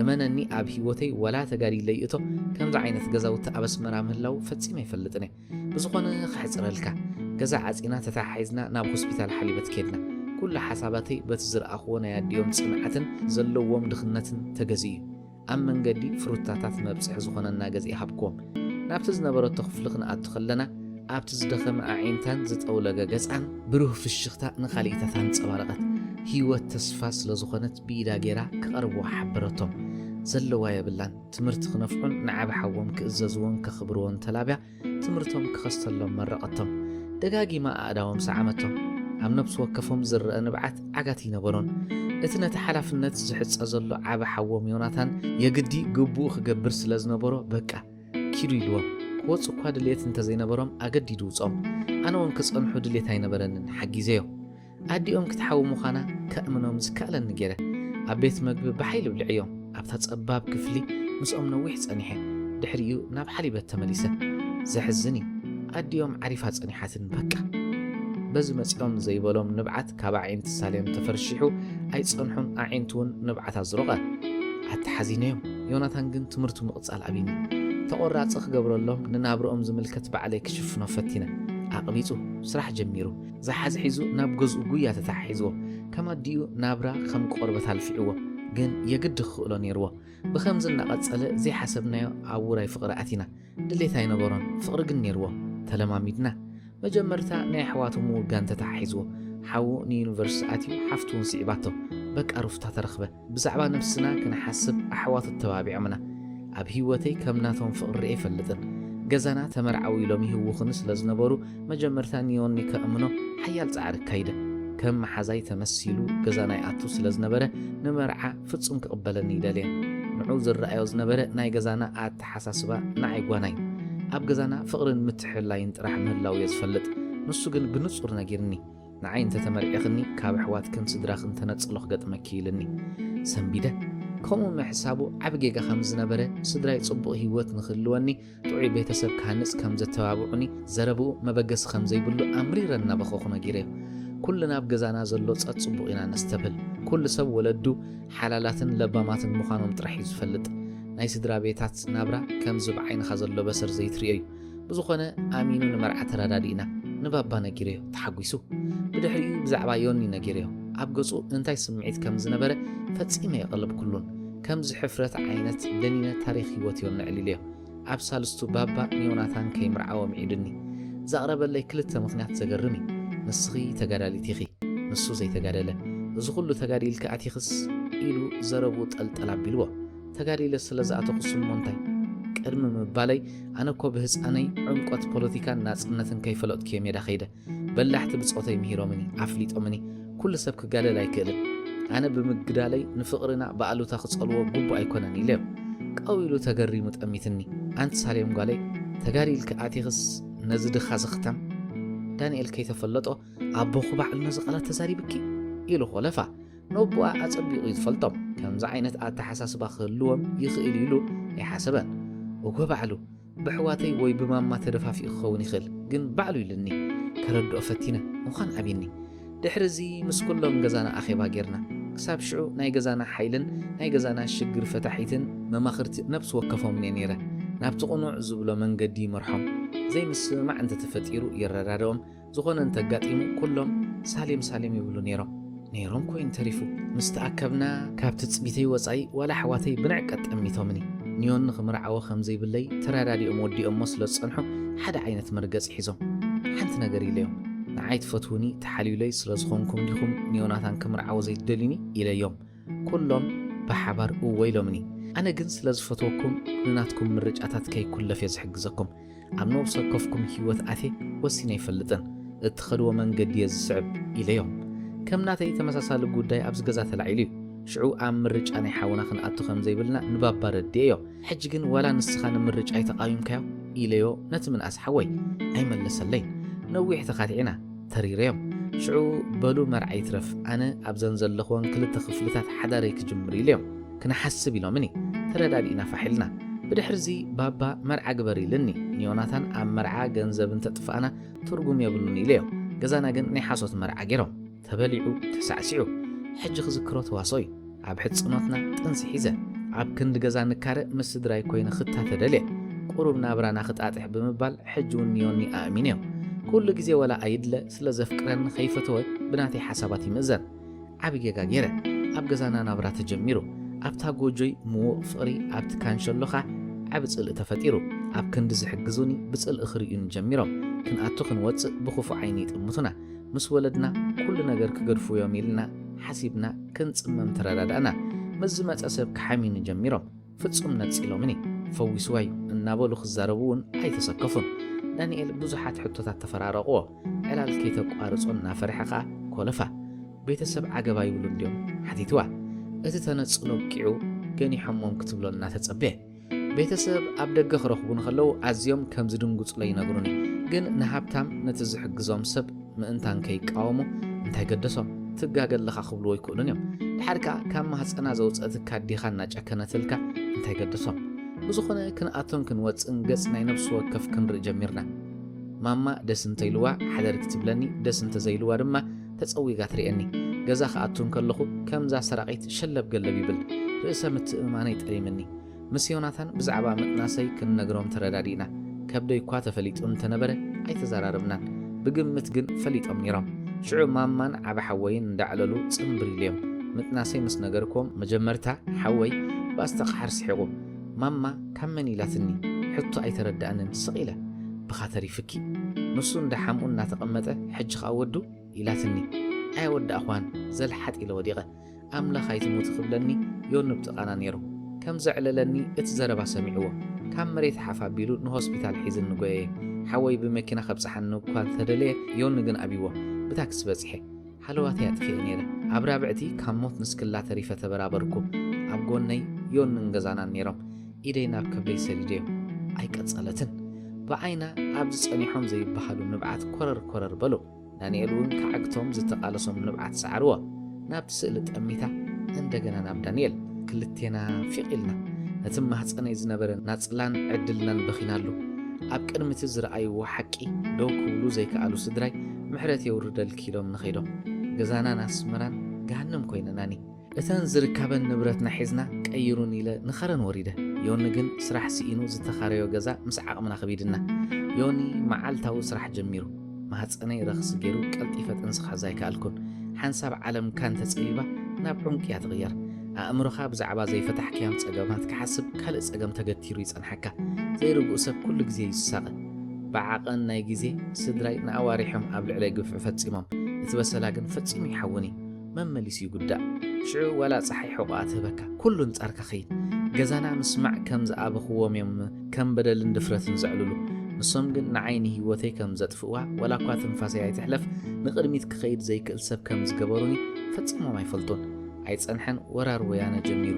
እመነኒ ኣብ ህይወተይ ወላ ተጋዲለ ይእቶ ከምዚ ዓይነት ገዛውቲ ኣብ ኣስመራ ምህላው ፈጺመ ኣይፈልጥን እየ። ብዝኾነ ከሕጽረልካ፣ ገዛ ዓጺና ተተሓሒዝና ናብ ሆስፒታል ሓሊበት ከድና። ኩሉ ሓሳባተይ በቲ ዝረኣኽዎ ናይ ኣዲኦም ጽንዓትን ዘለዎም ድኽነትን ተገዚኡ እዩ። ኣብ መንገዲ ፍሩታታት መብጽሒ ዝኾነና ገዚአ ሃብክዎም። ናብቲ ዝነበረቶ ክፍሊ ክንኣቱ ከለና ኣብቲ ዝደኸመ ኣዒንታን ዝጠውለገ ገጻን ብሩህ ፍሽኽታ ንኻልኢታት ኣንጸባረቐት። ህይወት ተስፋ ስለ ዝኾነት ብኢዳ ገይራ ክቐርብዋ ሓበረቶም። ዘለዋ የብላን። ትምህርቲ ክነፍዑን ንዓቢ ሓዎም ክእዘዝዎን ከኽብርዎን ተላብያ ትምህርቶም ክኸስተሎም መረቐቶም። ደጋጊማ ኣእዳዎም ሰዓመቶም። ኣብ ነብሲ ወከፎም ዝረአ ንብዓት ዓጋት ይነበሮን። እቲ ነቲ ሓላፍነት ዝሕጸ ዘሎ ዓቢ ሓዎም ዮናታን የግዲ ግቡኡ ክገብር ስለ ዝነበሮ በቃ ኪዱ ኢልዎም። ክወጹ እኳ ድልየት እንተዘይነበሮም ኣገዲዱ ውጾም። ኣነ እውን ክጸንሑ ድልየት ኣይነበረንን፣ ሓጊዘዮ። ኣዲኦም ክትሓዊ ምዃና ከእምኖም ዝከኣለኒ ገይረ። ኣብ ቤት መግቢ ብሓይሊ ኣብሊዐዮም። ኣብታ ጸባብ ክፍሊ ምስኦም ነዊሕ ጸኒሐ። ድሕሪኡ ናብ ሓሊበት ተመሊሰ። ዘሕዝን እዩ። ኣዲኦም ዓሪፋ ጸኒሓትን በቃ። በዚ መጺኦም ዘይበሎም ንብዓት ካብ ኣዒንቲ ሳሌም ተፈርሺሑ ኣይጸንሑን ኣዒንቱ እውን ንብዓት ኣዝሮቐ። ኣተሓዚነዮም። ዮናታን ግን ትምህርቱ ምቕጻል ኣብዩኒ። ተቖራጺ ክገብረሎም ንናብርኦም ዝምልከት ባዕለይ ክሽፍኖ ፈቲነ። ኣቕቢጹ። ስራሕ ጀሚሩ። ዝሓዝ ሒዙ ናብ ገዝኡ ጉያ ተተሓሒዝዎ። ከም ኣዲኡ ናብራ ከም ቆርበት ኣልፊዕዎ። ግን የግዲ ክኽእሎ ነይርዎ። ብኸምዚ እናቐጸለ ዘይሓሰብናዮ ኣብ ውራይ ፍቕሪ ኣቲና። ድሌት ኣይነበሮን፣ ፍቕሪ ግን ነይርዎ። ተለማሚድና። መጀመርታ ናይ ኣሕዋቱ ምውጋን ተተሓሒዝዎ። ሓዉ ንዩኒቨርሲቲ ኣትዩ፣ ሓፍቱ እውን ስዒባቶ። በቃ ሩፍታ ተረኽበ። ብዛዕባ ነብስና ክንሓስብ ኣሕዋቱ ተባቢዖምና። ኣብ ህይወተይ ከም ናቶም ፍቕሪ ርእየ ኣይፈልጥን። ገዛና ተመርዓዉ ኢሎም ይህውኹኒ ስለ ዝነበሩ፣ መጀመርታ ንዮኒ ከእምኖ ሓያል ጻዕሪ ኣካይደ። ከም መሓዛይ ተመሲሉ ገዛና ይኣቱ ስለ ዝነበረ፣ ንመርዓ ፍጹም ክቕበለኒ ኣይደለየን። ንዑ ዝረኣዮ ዝነበረ ናይ ገዛና ኣተሓሳስባ ንዓይ ጓናይ። ኣብ ገዛና ፍቕርን ምትሕልላይን ጥራሕ ምህላው እየ ዝፈልጥ። ንሱ ግን ብንጹር ነጊርኒ። ንዓይ እንተ ተመርዒኽኒ፣ ካብ ኣሕዋትክን ስድራኽን ተነጽሎ ክገጥመኪ ኢልኒ። ሰንቢደ። ከምኡ ምሕሳቡ ዓቢ ጌጋ ከም ዝነበረ፣ ስድራይ ጽቡቕ ህይወት ንኽህልወኒ፣ ጥዑይ ቤተሰብ ክሃንጽ ከም ዘተባብዑኒ፣ ዘረብኡ መበገሲ ከም ዘይብሉ ኣምሪረ እናበኸኹ ነጊረዮ። ኩልና ኣብ ገዛና ዘሎ ጸጽቡቕ ኢና ነስተብህል። ኩሉ ሰብ ወለዱ ሓላላትን ለባማትን ምዃኖም ጥራሕ እዩ ዝፈልጥ። ናይ ስድራ ቤታት ናብራ ከምዚ ብዓይንኻ ዘሎ በሰር ዘይትርእዮ እዩ። ብዝኾነ ኣሚኑ ንመርዓ ተረዳዲእና። ንባባ ነጊረዮ፣ ተሓጒሱ። ብድሕሪኡ ብዛዕባ ዮኒ ነጊረዮ። ኣብ ገጹ እንታይ ስምዒት ከም ዝነበረ ፈጺመ የቐለብኩሉን። ከምዚ ሕፍረት ዓይነት ደኒነ ታሪኽ ህይወት ዮኒ ኣዕሊለዮ። ኣብ ሳልስቱ ባባ ንዮናታን ከይምርዓዎ ምዒዱኒ። ዘቕረበለይ ክልተ ምኽንያት ዘገርም እዩ። ንስኺ ተጋዳሊት ኢኺ፣ ንሱ ዘይተጋደለ። እዚ ኩሉ ተጋዲልኪ ኣቲኽስ ኢሉ ዘረብኡ ጠልጠል ኣቢልዎ። ተጋዲለ ስለ ዝኣተኹስ እሞ እንታይ? ቅድሚ ምባለይ ኣነ እኮ ብህጻነይ ዕምቆት ፖለቲካን ናጽነትን ከይፈለጥኩ እየ ሜዳ ከይደ። በላሕቲ ብጾተይ ምሂሮምኒ፣ ኣፍሊጦምኒ። ኩሉ ሰብ ክጋደል ኣይክእልን። ኣነ ብምግዳለይ ንፍቕርና ብኣሉታ ክጸልዎ ግቡእ ኣይኮነን ኢለዮ። ቀው ኢሉ ተገሪሙ ጠሚትኒ። ኣንቲ ሳሌም ጓለይ፣ ተጋዲልኪ ኣቲኽስ ነዚ ድኻ ዘኽታም? ዳንኤል ከይተፈለጦ ኣቦኹ ባዕሉ ነዚ ቃላት ተዛሪብኪ? ኢሉ ኾለፋ። ነቦኣ ኣጸቢቑ እዩ ዝፈልጦም። ከምዚ ዓይነት ኣተሓሳስባ ክህልዎም ይኽእል ኢሉ ኣይሓሰበን። እወ ባዕሉ። ብኣሕዋተይ ወይ ብማማ ተደፋፊኡ ክኸውን ይኽእል፣ ግን ባዕሉ ኢሉኒ። ከረድኦ ፈቲነ፣ ምዃን ኣብይኒ። ድሕሪ እዚ ምስ ኩሎም ገዛና ኣኼባ ጌርና። ክሳብ ሽዑ ናይ ገዛና ሓይልን ናይ ገዛና ሽግር ፈታሒትን መማኽርቲ ነብሲ ወከፎምን እየ ነይረ። ናብቲ ቅኑዕ ዝብሎ መንገዲ ይመርሖም። ዘይምስምማዕ እንተተፈጢሩ የረዳድኦም። ዝኾነ እንተጋጢሙ ኩሎም ሳሌም ሳሌም ይብሉ ነይሮም። ነይሮም ኮይኑ ተሪፉ። ምስ ተኣከብና ካብ ትጽቢተይ ወጻኢ ዋላ ኣሕዋተይ ብንዕቀት ጠሚቶምኒ። ንዮኒ ክምርዓዎ ከም ዘይብለይ ተረዳዲኦም ወዲኦሞ ስለ ዝጸንሑ ሓደ ዓይነት መርገጺ ሒዞም። ሓንቲ ነገር ኢለዮም። ንዓይ ትፈትዉኒ ተሓልዩለይ ስለ ዝኾንኩም ዲኹም ንዮናታን ክምርዓዎ ዘይትደልዩኒ ኢለዮም። ኩሎም ብሓባር እወ ኢሎምኒ። ኣነ ግን ስለ ዝፈትወኩም ንናትኩም ምርጫታት ከይኩለፍ እየ ዝሕግዘኩም። ኣብ ነብሲ ወከፍኩም ህይወት ኣትየ ወሲነ ኣይፈልጥን። እትኸድዎ መንገዲ እየ ዝስዕብ ኢለዮም። ከም ናተይ ተመሳሳሊ ጉዳይ ኣብዚ ገዛ ተላዒሉ እዩ። ሽዑ ኣብ ምርጫ ናይ ሓውና ክንኣቱ ከም ዘይብልና ንባባ ረድኤዮ። ሕጂ ግን ዋላ ንስኻ ንምርጫይ ተቓዊምካዮ ኢለዮ ነቲ ምንኣስ ሓወይ። ኣይመለሰለይን። ነዊሕ ተኻቲዕና ተሪረዮም። ሽዑ በሉ መርዓ ይትረፍ ኣነ ኣብዘን ዘለኽወን ክልተ ክፍልታት ሓዳረይ ክጅምር ኢለዮም። ክንሓስብ ኢሎምኒ። ተረዳዲእና ፋሕ ኢልና። ብድሕርዚ ባባ መርዓ ግበር ኢልኒ። ንዮናታን ኣብ መርዓ ገንዘብ እንተጥፋእና ትርጉም የብሉን ኢለዮ። ገዛና ግን ናይ ሓሶት መርዓ ገይሮም። ተበሊዑ ተሳዕሲዑ። ሕጂ ክዝክሮ ተዋስኦ እዩ። ኣብ ሕጽኖትና ጥንሲ ሒዘ ኣብ ክንዲ ገዛ ንካረ ምስ ስድራይ ኮይነ ክታተ ደልየ። ቁሩብ ናብራና ክጣጥሕ ብምባል ሕጂ እውን ንዮኒ ኣእሚነዮ። ኩሉ ግዜ ወላ ኣይድለ ስለ ዘፍቅረኒ ከይፈተወ ብናተይ ሓሳባት ይምእዘን። ዓቢ ጌጋ ገይረ። ኣብ ገዛና ናብራ ተጀሚሩ። ኣብታ ጎጆይ ምዉቕ ፍቕሪ ኣብቲ ካንሸሎኻ ዓቢ ጽልኢ ተፈጢሩ። ኣብ ክንዲ ዝሕግዙኒ ብጽልኢ ክርእዩኒ ጀሚሮም። ክንኣቱ ክንወጽእ ብኽፉእ ዓይኒ ይጥምቱና። ምስ ወለድና ኩሉ ነገር ክገድፉ እዮም ኢልና ሓሲብና ክንጽመም ተረዳዳእና። ምስ ዝመጸ ሰብ ክሓምዩኒ ጀሚሮም። ፍጹም ነጺሎምኒ። ፈዊስዋ እዩ እናበሉ ክዛረቡ እውን ኣይተሰከፉን። ዳንኤል ብዙሓት ሕቶታት ተፈራረቕዎ። ዕላል ከይተቋርጾ እናፈርሐ ኸኣ ኮለፋ። ቤተሰብ ዓገብ ኣይብሉን ድዮም? ሓቲትዋ። እቲ ተነጽሎ ኣብቂዑ ገኒሖሞም ክትብሎ እናተጸበየ። ቤተሰብ ኣብ ደገ ክረኽቡኒ ከለዉ ኣዝዮም ከም ዝድንግጹለይ ይነግሩኒ። ግን ንሃብታም ነቲ ዝሕግዞም ሰብ ምእንታን ከይቃወሙ እንታይ ገደሶም? ትጋገ ኣለኻ ክብልዎ ኣይክእሉን እዮም። ድሓር ከኣ ካብ ማህጸና ዘውጸእትካ ኣዴኻ እናጨከነትልካ እንታይ ገደሶም? ብዝኾነ ክንኣቱን ክንወጽእን ገጽ ናይ ነፍሲ ወከፍ ክንርኢ ጀሚርና። ማማ ደስ እንተኢልዋ ሓደር ክትብለኒ፣ ደስ እንተዘይልዋ ድማ ተጸዊጋ ትርእየኒ። ገዛ ክኣቱ እንከለኹ ከምዛ ሰራቒት ሸለብ ገለብ ይብል። ርእሰ ምትእምማነይ ጠሊምኒ። ምስ ዮናታን ብዛዕባ ምጥናሰይ ክንነግሮም ተረዳዲእና። ከብደይ እኳ ተፈሊጡ እንተነበረ ኣይተዘራረብናን። ብግምት ግን ፈሊጦም ነይሮም። ሽዑ ማማን ዓቢ ሓወይን እንዳዕለሉ ጽንብር ኢለዮም። ምጥናሰይ ምስ ነገርክዎም መጀመርታ ሓወይ ብኣስተቕሓር ስሒቑ። ማማ ካብ መን ኢላትኒ? ሕቶ ኣይተረድኣንን ስቕ ኢለ። ብኻ ተሪፍኪ። ንሱ እንዳ ሓምኡ እናተቐመጠ ሕጂ ኸኣ ወዱ? ኢላትኒ። ኣየወዳእኽዋን ዘልሓጥ ኢለ ወዲቐ። ኣምላኽ ኣይትሙቲ ክብለኒ ዮኒ ኣብ ጥቓና ነይሩ። ከም ዘዕለለኒ እቲ ዘረባ ሰሚዕዎ። ካብ መሬት ሓፍ ኣቢሉ ንሆስፒታል ሒዝኒ ጎየየ። ሓወይ ብመኪና ከብጽሓኒ እኳ እንተደለየ ዮኒ ግን ኣብይዎ። ብታክሲ በጺሐ። ሃለዋተይ ኣጥፊኤ ነይረ። ኣብ ራብዕቲ ካብ ሞት ንስክላ ተሪፈ ተበራበርኩ። ኣብ ጎነይ ዮንን ገዛናን ነይሮም። ኢደይ ናብ ከብደይ ሰዲደዮ። ኣይቀጸለትን። ብዓይና ኣብዚ ጸኒሖም ዘይበሃሉ ንብዓት ኮረር ኮረር በሉ። ዳንኤል እውን ክዓግቶም ዝተቓለሶም ንብዓት ሰዓርዎ። ናብቲ ስእሊ ጠሚታ እንደገና ናብ ዳንኤል። ክልቴና ፊቕ ኢልና። ነቲ ማህጸነይ ዝነበረ ናጽላን ዕድልናን በኺናሉ። ኣብ ቅድሚ እቲ ዝረኣይዎ ሓቂ ደው ክብሉ ዘይከኣሉ ስድራይ ምሕረት የውርደልኪ ኢሎም ንኸይዶም። ገዛናን ኣስመራን ገሃነም ኮይነናኒ። እተን ዝርከበን ንብረትና ሒዝና ቀይሩን ኢለ ንኸረን ወሪደ። ዮኒ ግን ስራሕ ስኢኑ ዝተኻረዮ ገዛ ምስ ዓቕምና ከቢድና። ዮኒ መዓልታዊ ስራሕ ጀሚሩ። ማህጸነይ ረኽሲ ገይሩ ቀልጢፈ ጥንሲ ክሕዝ ኣይከኣልኩን። ሓንሳብ ዓለምካ እንተጸቢባ ናብ ዑንቂ እያ ትቕየር። ኣእምሮኻ ብዛዕባ ዘይፈታሕካዮም ጸገማት ክሓስብ ካልእ ጸገም ተገቲሩ ይጸንሓካ። ዘይርጉእ ሰብ ኩሉ ግዜ እዩ ዝሳቐ። ብዓቐን ናይ ግዜ ስድራይ ንኣዋሪሖም ኣብ ልዕለይ ግፍዒ ፈጺሞም። እቲ በሰላ ግን ፈጺሙ ይሓውን እዩ። መመሊሱ ይጉዳእ። ሽዑ ዋላ ጸሓይ ሕቖኣ ትህበካ። ኩሉ ኣንጻርካ ኸይድ። ገዛና ምስማዕ ከም ዝኣበኽዎም እዮም ከም በደልን ድፍረትን ዘዕልሉ። ንሶም ግን ንዓይ ንህይወተይ ከም ዘጥፍእዋ፣ ዋላ እኳ ትንፋሰይ ኣይትሕለፍ፣ ንቕድሚት ክኸይድ ዘይክእል ሰብ ከም ዝገበሩኒ ፈጺሞም ኣይፈልጡን። ኣይጸንሐን ወራር ወያነ ጀሚሩ።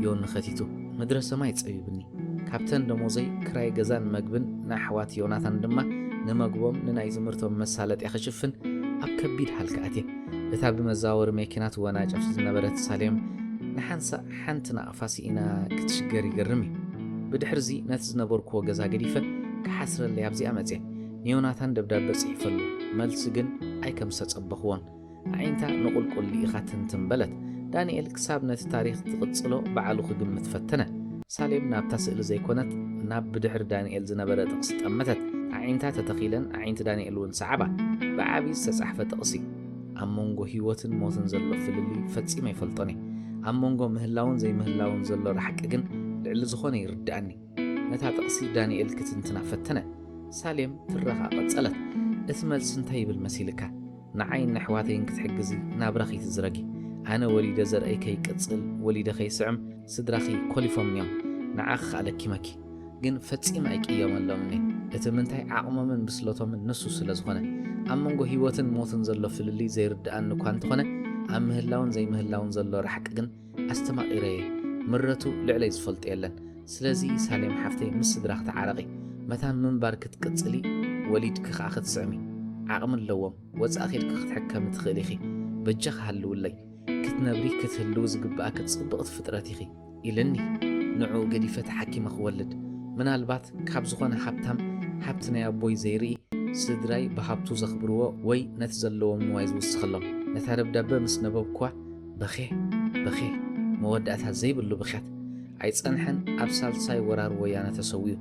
ዮኒ ኸቲቱ። ምድረ ሰማይ ጸቢብኒ። ካብተን ደሞዘይ ክራይ ገዛን መግብን ንኣሕዋት ዮናታን ድማ ንመግቦም ንናይ ትምህርቶም መሳለጥያ ክሽፍን ኣብ ከቢድ ሃልኪ ኣትየ። እታ ብመዘዋወሪ መኪና ትወናጨፍ ዝነበረት ሳሌም ንሓንሳእ ሓንቲ ናቕፋ ስኢና ክትሽገር ይገርም እዩ። ብድሕርዚ ነቲ ዝነበርክዎ ገዛ ገዲፈ ክሓስረለይ ኣብዚኣ መጽየ። ንዮናታን ደብዳበ ጽሒፈሉ፣ መልሲ ግን ኣይከም ዝተጸበኽዎን። ኣዒንታ ንቑልቁል ልኢኻ ትንትን በለት። ዳንኤል ክሳብ ነቲ ታሪኽ ትቕጽሎ ባዕሉ ክግምት ፈተነ። ሳሌም ናብታ ስእሊ ዘይኮነት ናብ ብድሕሪ ዳንኤል ዝነበረ ጥቕሲ ጠመተት። ኣዒንታ ተተኺለን ኣዒንቲ ዳንኤል እውን ሰዓባ። ብዓቢ ዝተጻሕፈ ጥቕሲ፣ ኣብ መንጎ ህይወትን ሞትን ዘሎ ፍልልይ ፈጺመ ኣይፈልጦን እየ። ኣብ መንጎ ምህላውን ዘይምህላውን ዘሎ ራሕቂ ግን ልዕሊ ዝኾነ ይርድኣኒ። ነታ ጥቕሲ ዳንኤል ክትንትና ፈተነ። ሳሌም ትረኻ ቀጸለት። እቲ መልሲ እንታይ ይብል መሲልካ? ንዓይን ነሕዋተይን ክትሕግዚ ናብራ ከይትዝረጊ። ኣነ ወሊደ ዘርእይ ከይቅጽል፣ ወሊደ ከይስዕም፣ ስድራኺ ኮሊፎምኒ እዮም። ንዓኺ ከኣ ለኪመኪ። ግን ፈጺመ ኣይቅየመሎምን እየ። እቲ ምንታይ ዓቕሞምን ብስለቶምን ንሱ ስለ ዝኾነ። ኣብ መንጎ ህይወትን ሞትን ዘሎ ፍልልይ ዘይርድኣኒ እኳ እንተኾነ፣ ኣብ ምህላውን ዘይምህላውን ዘሎ ራሕቂ ግን ኣስተማቒረ እየ። ምረቱ ልዕለይ ዝፈልጦ የለን። ስለዚ ሳሌም ሓፍተይ፣ ምስ ስድራኺ ተዓረቒ። መታን ምንባር ክትቅጽሊ፣ ወሊድኪ ከኣ ክትስዕሚ ዓቕሚ ኣለዎም። ወጻኢ ኬድኪ ክትሕከሚ ትኽእሊ ኢኺ። በጃኺ ሃልውለይ። ክትነብሪ ክትህልዊ ዝግብኣኪ ጽብቕቲ ፍጥረት ኢኺ ኢልኒ። ንዕኡ ገዲፈ ተሓኪመ ክወልድ። ምናልባት ካብ ዝኾነ ሃብታም ሃብቲ ናይ ኣቦይ ዘይርኢ፣ ስድራይ ብሃብቱ ዘኽብርዎ ወይ ነቲ ዘለዎም ንዋይ ዝውስኸሎም። ነታ ደብዳበ ምስ ነበብኩዋ በኽየ፣ በኽየ። መወዳእታ ዘይብሉ ብኽያት። ኣይጸንሐን፣ ኣብ ሳልሳይ ወራር ወያነ ተሰዊኡ።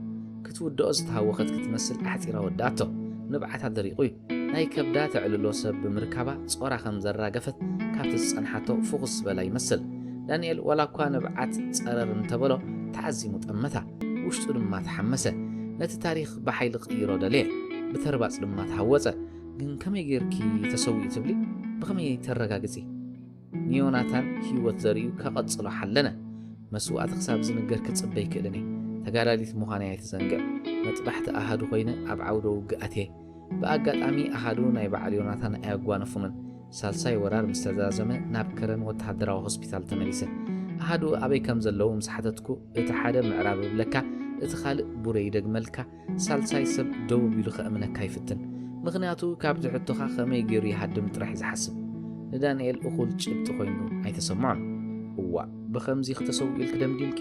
ክትውድኦ ዝተሃወኸት ክትመስል ኣሕጺራ ወድኣቶ። ንብዓታ ደሪቑ እዩ። ናይ ከብዳ ተዕልሎ ሰብ ብምርካባ ጾራ ከም ዘራገፈት ካብቲ ዝጸንሓቶ ፍኹስ ዝበላ ይመስል። ዳንኤል ዋላ እኳ ንብዓት ጸረር እንተበሎ ተዓዚሙ ጠመታ። ውሽጡ ድማ ተሓመሰ። ነቲ ታሪኽ ብሓይሊ ክቕይሮ ደለየ። ብተርባጽ ድማ ተሃወጸ። ግን ከመይ ጌርኪ ተሰዊኡ ትብሊ? ብኸመይ ተረጋግጺ? ንዮናታን ህይወት ዘርእዩ ከቐጽሎ ሓለነ። መስዋእቲ ክሳብ ዝንገር ክጽበ ኣይክእልን እየ። ተጋዳሊት ምዃነይ ኣይትዘንግዕ። መጥባሕቲ ኣሃዱ ኮይነ ኣብ ዓውደ ውግእ ኣትየ። ብኣጋጣሚ ኣሃዱ ናይ በዓል ዮናታን ኣየጓነፉንን። ሳልሳይ ወራር ምስ ተዛዘመ ናብ ከረን ወተሃደራዊ ሆስፒታል ተመሊሰ። ኣሃዱ ኣበይ ከም ዘለዉ ምስ ሓተትኩ፣ እቲ ሓደ ምዕራብ እብለካ፣ እቲ ካልእ ቡሬ ይደግመልካ፣ ሳልሳይ ሰብ ደቡብ ኢሉ ከእምነካ ይፍትን። ምኽንያቱ ካብቲ ሕቶኻ ከመይ ገይሩ ይሃድም ጥራሕ እዩ ዝሓስብ። ንዳንኤል እኹል ጭብጢ ኮይኑ ኣይተሰምዖን። እዋእ፣ ብኸምዚ ክተሰውኡ ኢልኪ ደምዲምኪ?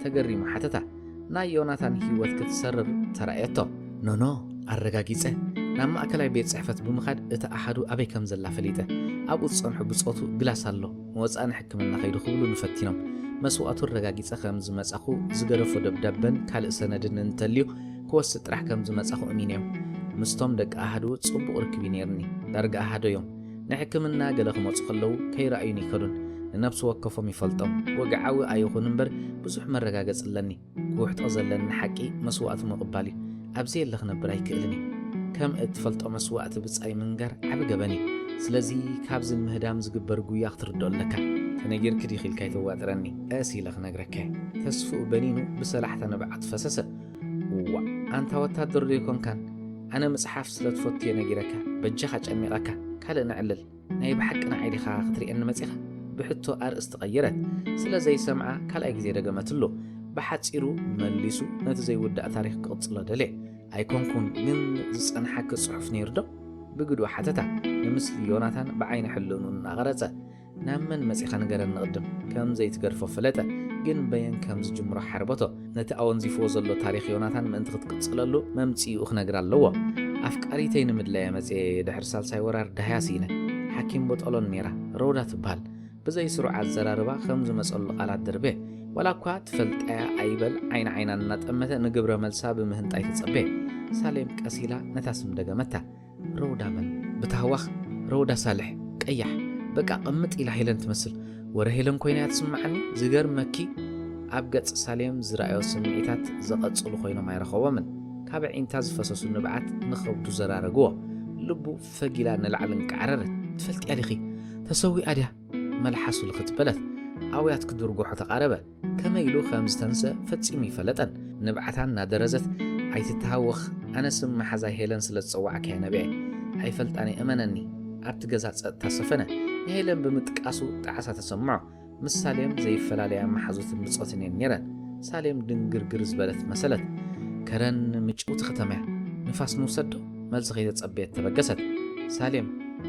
ተገሪሙ ሓተታ። ናይ ዮናታን ህይወት ክትሰርር ተራእየቶ። ኖኖ፣ ኣረጋጊጸ። ናብ ማእከላይ ቤት ጽሕፈት ብምኻድ እቲ ኣሃዱ ኣበይ ከም ዘላ ፈሊጠ። ኣብኡ ዝጸንሑ ብጾቱ ግላስ ኣሎ፣ ንወጻኢ ንሕክምና ከይዱ ክብሉኒ ፈቲኖም። መስዋእቱ ኣረጋጊጸ ከም ዝመጻኹ ዝገደፎ ደብዳበን ካልእ ሰነድን እንተልዩ ክወስድ ጥራሕ ከም ዝመጻኹ እሚነዮም። ምስቶም ደቂ ኣሃዱ ጽቡቕ ርክብ እዩ ነይርኒ። ዳርጋ ኣሃዶ እዮም። ንሕክምና ገለ ክመጹ ከለዉ ከይረኣዩኒ ኣይከዱን። ንነብሲ ወከፎም ይፈልጦም። ወግዓዊ ኣይኹን እምበር ብዙሕ መረጋገጺ ኣለኒ። ክውሕጦ ዘለኒ ሓቂ መስዋእቱ ምቕባል እዩ። ኣብ ዘየለ ክነብር ኣይክእልን እየ። ከም እትፈልጦ መስዋእቲ ብጻይ ምንጋር ዓቢ ገበን እዩ። ስለዚ ካብዚ ንምህዳም ዝግበር ጉያ ክትርድኦ ኣለካ። ተነጊርኪ ዲኺ ኢልካ ኣይተዋጥረኒ። ቀስ ኢለ ክነግረካ እየ። ተስፍኡ በኒኑ ብሰላሕታ ንብዓት ፈሰሰ። እዋእ፣ ኣንታ ወታደር ዶ ኣይኮንካን? ኣነ ምጽሓፍ ስለ ትፈቱ እየ ነጊረካ። በጃኻ ጨኒቐካ። ካልእ ነዕልል። ናይ ብሓቂ ንዓይ ዲኻ ክትርእየኒ መጺኻ? ብሕቶ ኣርእስቲ ቀየረት። ስለ ዘይሰምዓ ካልኣይ ግዜ ደገመትሉ። ብሓጺሩ መሊሱ ነቲ ዘይውዳእ ታሪኽ ክቕጽሎ ደልየ። ኣይኮንኩን፣ ግን ዝጸንሓኪ ጽሑፍ ነይሩ ዶ? ብግድኡ ሓተታ፣ ንምስሊ ዮናታን ብዓይኒ ሕልንኡ እናቐረጸ። ናብ መን መጺኻ ንገረኒ ቅድም። ከም ዘይትገድፎ ፈለጠ፣ ግን በየን ከም ዝጅምሮ ሓርበቶ። ነቲ ኣወንዚፍዎ ዘሎ ታሪኽ ዮናታን ምእንቲ ክትቅጽለሉ መምጽኢኡ ክነግራ ኣለዎ። ኣፍቃሪተይ ንምድላይ እየ መጽየ፣ ድሕሪ ሳልሳይ ወራር ደሃያ ስኢነ። ሓኪም ቦጦሎኒ ነይራ፣ ሮዳ ትበሃል። ብዘይ ስሩዕ ኣዘራርባ ከም ዝመጸሉ ቃላት ደርበየ። ዋላ እኳ ትፈልጣያ ኣይበል ዓይኒ ዓይና እናጠመተ ንግብረ መልሳ ብምህንጣይ ተጸበየ። ሳሌም ቀስ ኢላ ነታ ስም ደገመታ። ረውዳ መን? ብታህዋኽ ረውዳ ሳልሕ፣ ቀያሕ፣ በቃ ቅምጥ ኢላ ሄለን ትመስል። ወረ ሄለን ኮይና እያ ትስምዓኒ። ዝገርመኪ ኣብ ገጽ ሳሌም ዝረኣዮ ስምዒታት ዘቐጽሉ ኮይኖም ኣይረኸቦምን። ካብ ኣዒንታ ዝፈሰሱ ንብዓት ንኸብዱ ዘራረግዎ። ልቡ ፈጊላ ንላዕሊ እንቃዕረረት። ትፈልጥያ ዲኺ? ተሰዊኣ ድያ? መልሓሱ ልኽት በለት። ኣውያት ክድርጎሖ ተቓረበ። ከመይ ኢሉ ከም ዝተንስአ ፈጺሙ ይፈለጠን። ንብዓታ እናደረዘት፣ ኣይትተሃወኽ፣ ኣነ ስም መሓዛይ ሄለን ስለ ዝጸዋዕካያ ነቢዐ። ኣይፈልጣን እየ፣ እመነኒ። ኣብቲ ገዛ ጸጥታ ሰፈነ። ንሄለን ብምጥቃሱ ጣዕሳ ተሰምዖ። ምስ ሳሌም ዘይፈላለያ መሓዙትን ብጾትን እየን ነይረን። ሳሌም ድንግርግር ዝበለት መሰለት። ከረን ምጭውቲ ከተማ እያ። ንፋስ ንውሰድ ዶ? መልሲ ከይተጸበየት ተበገሰት። ሳሌም፣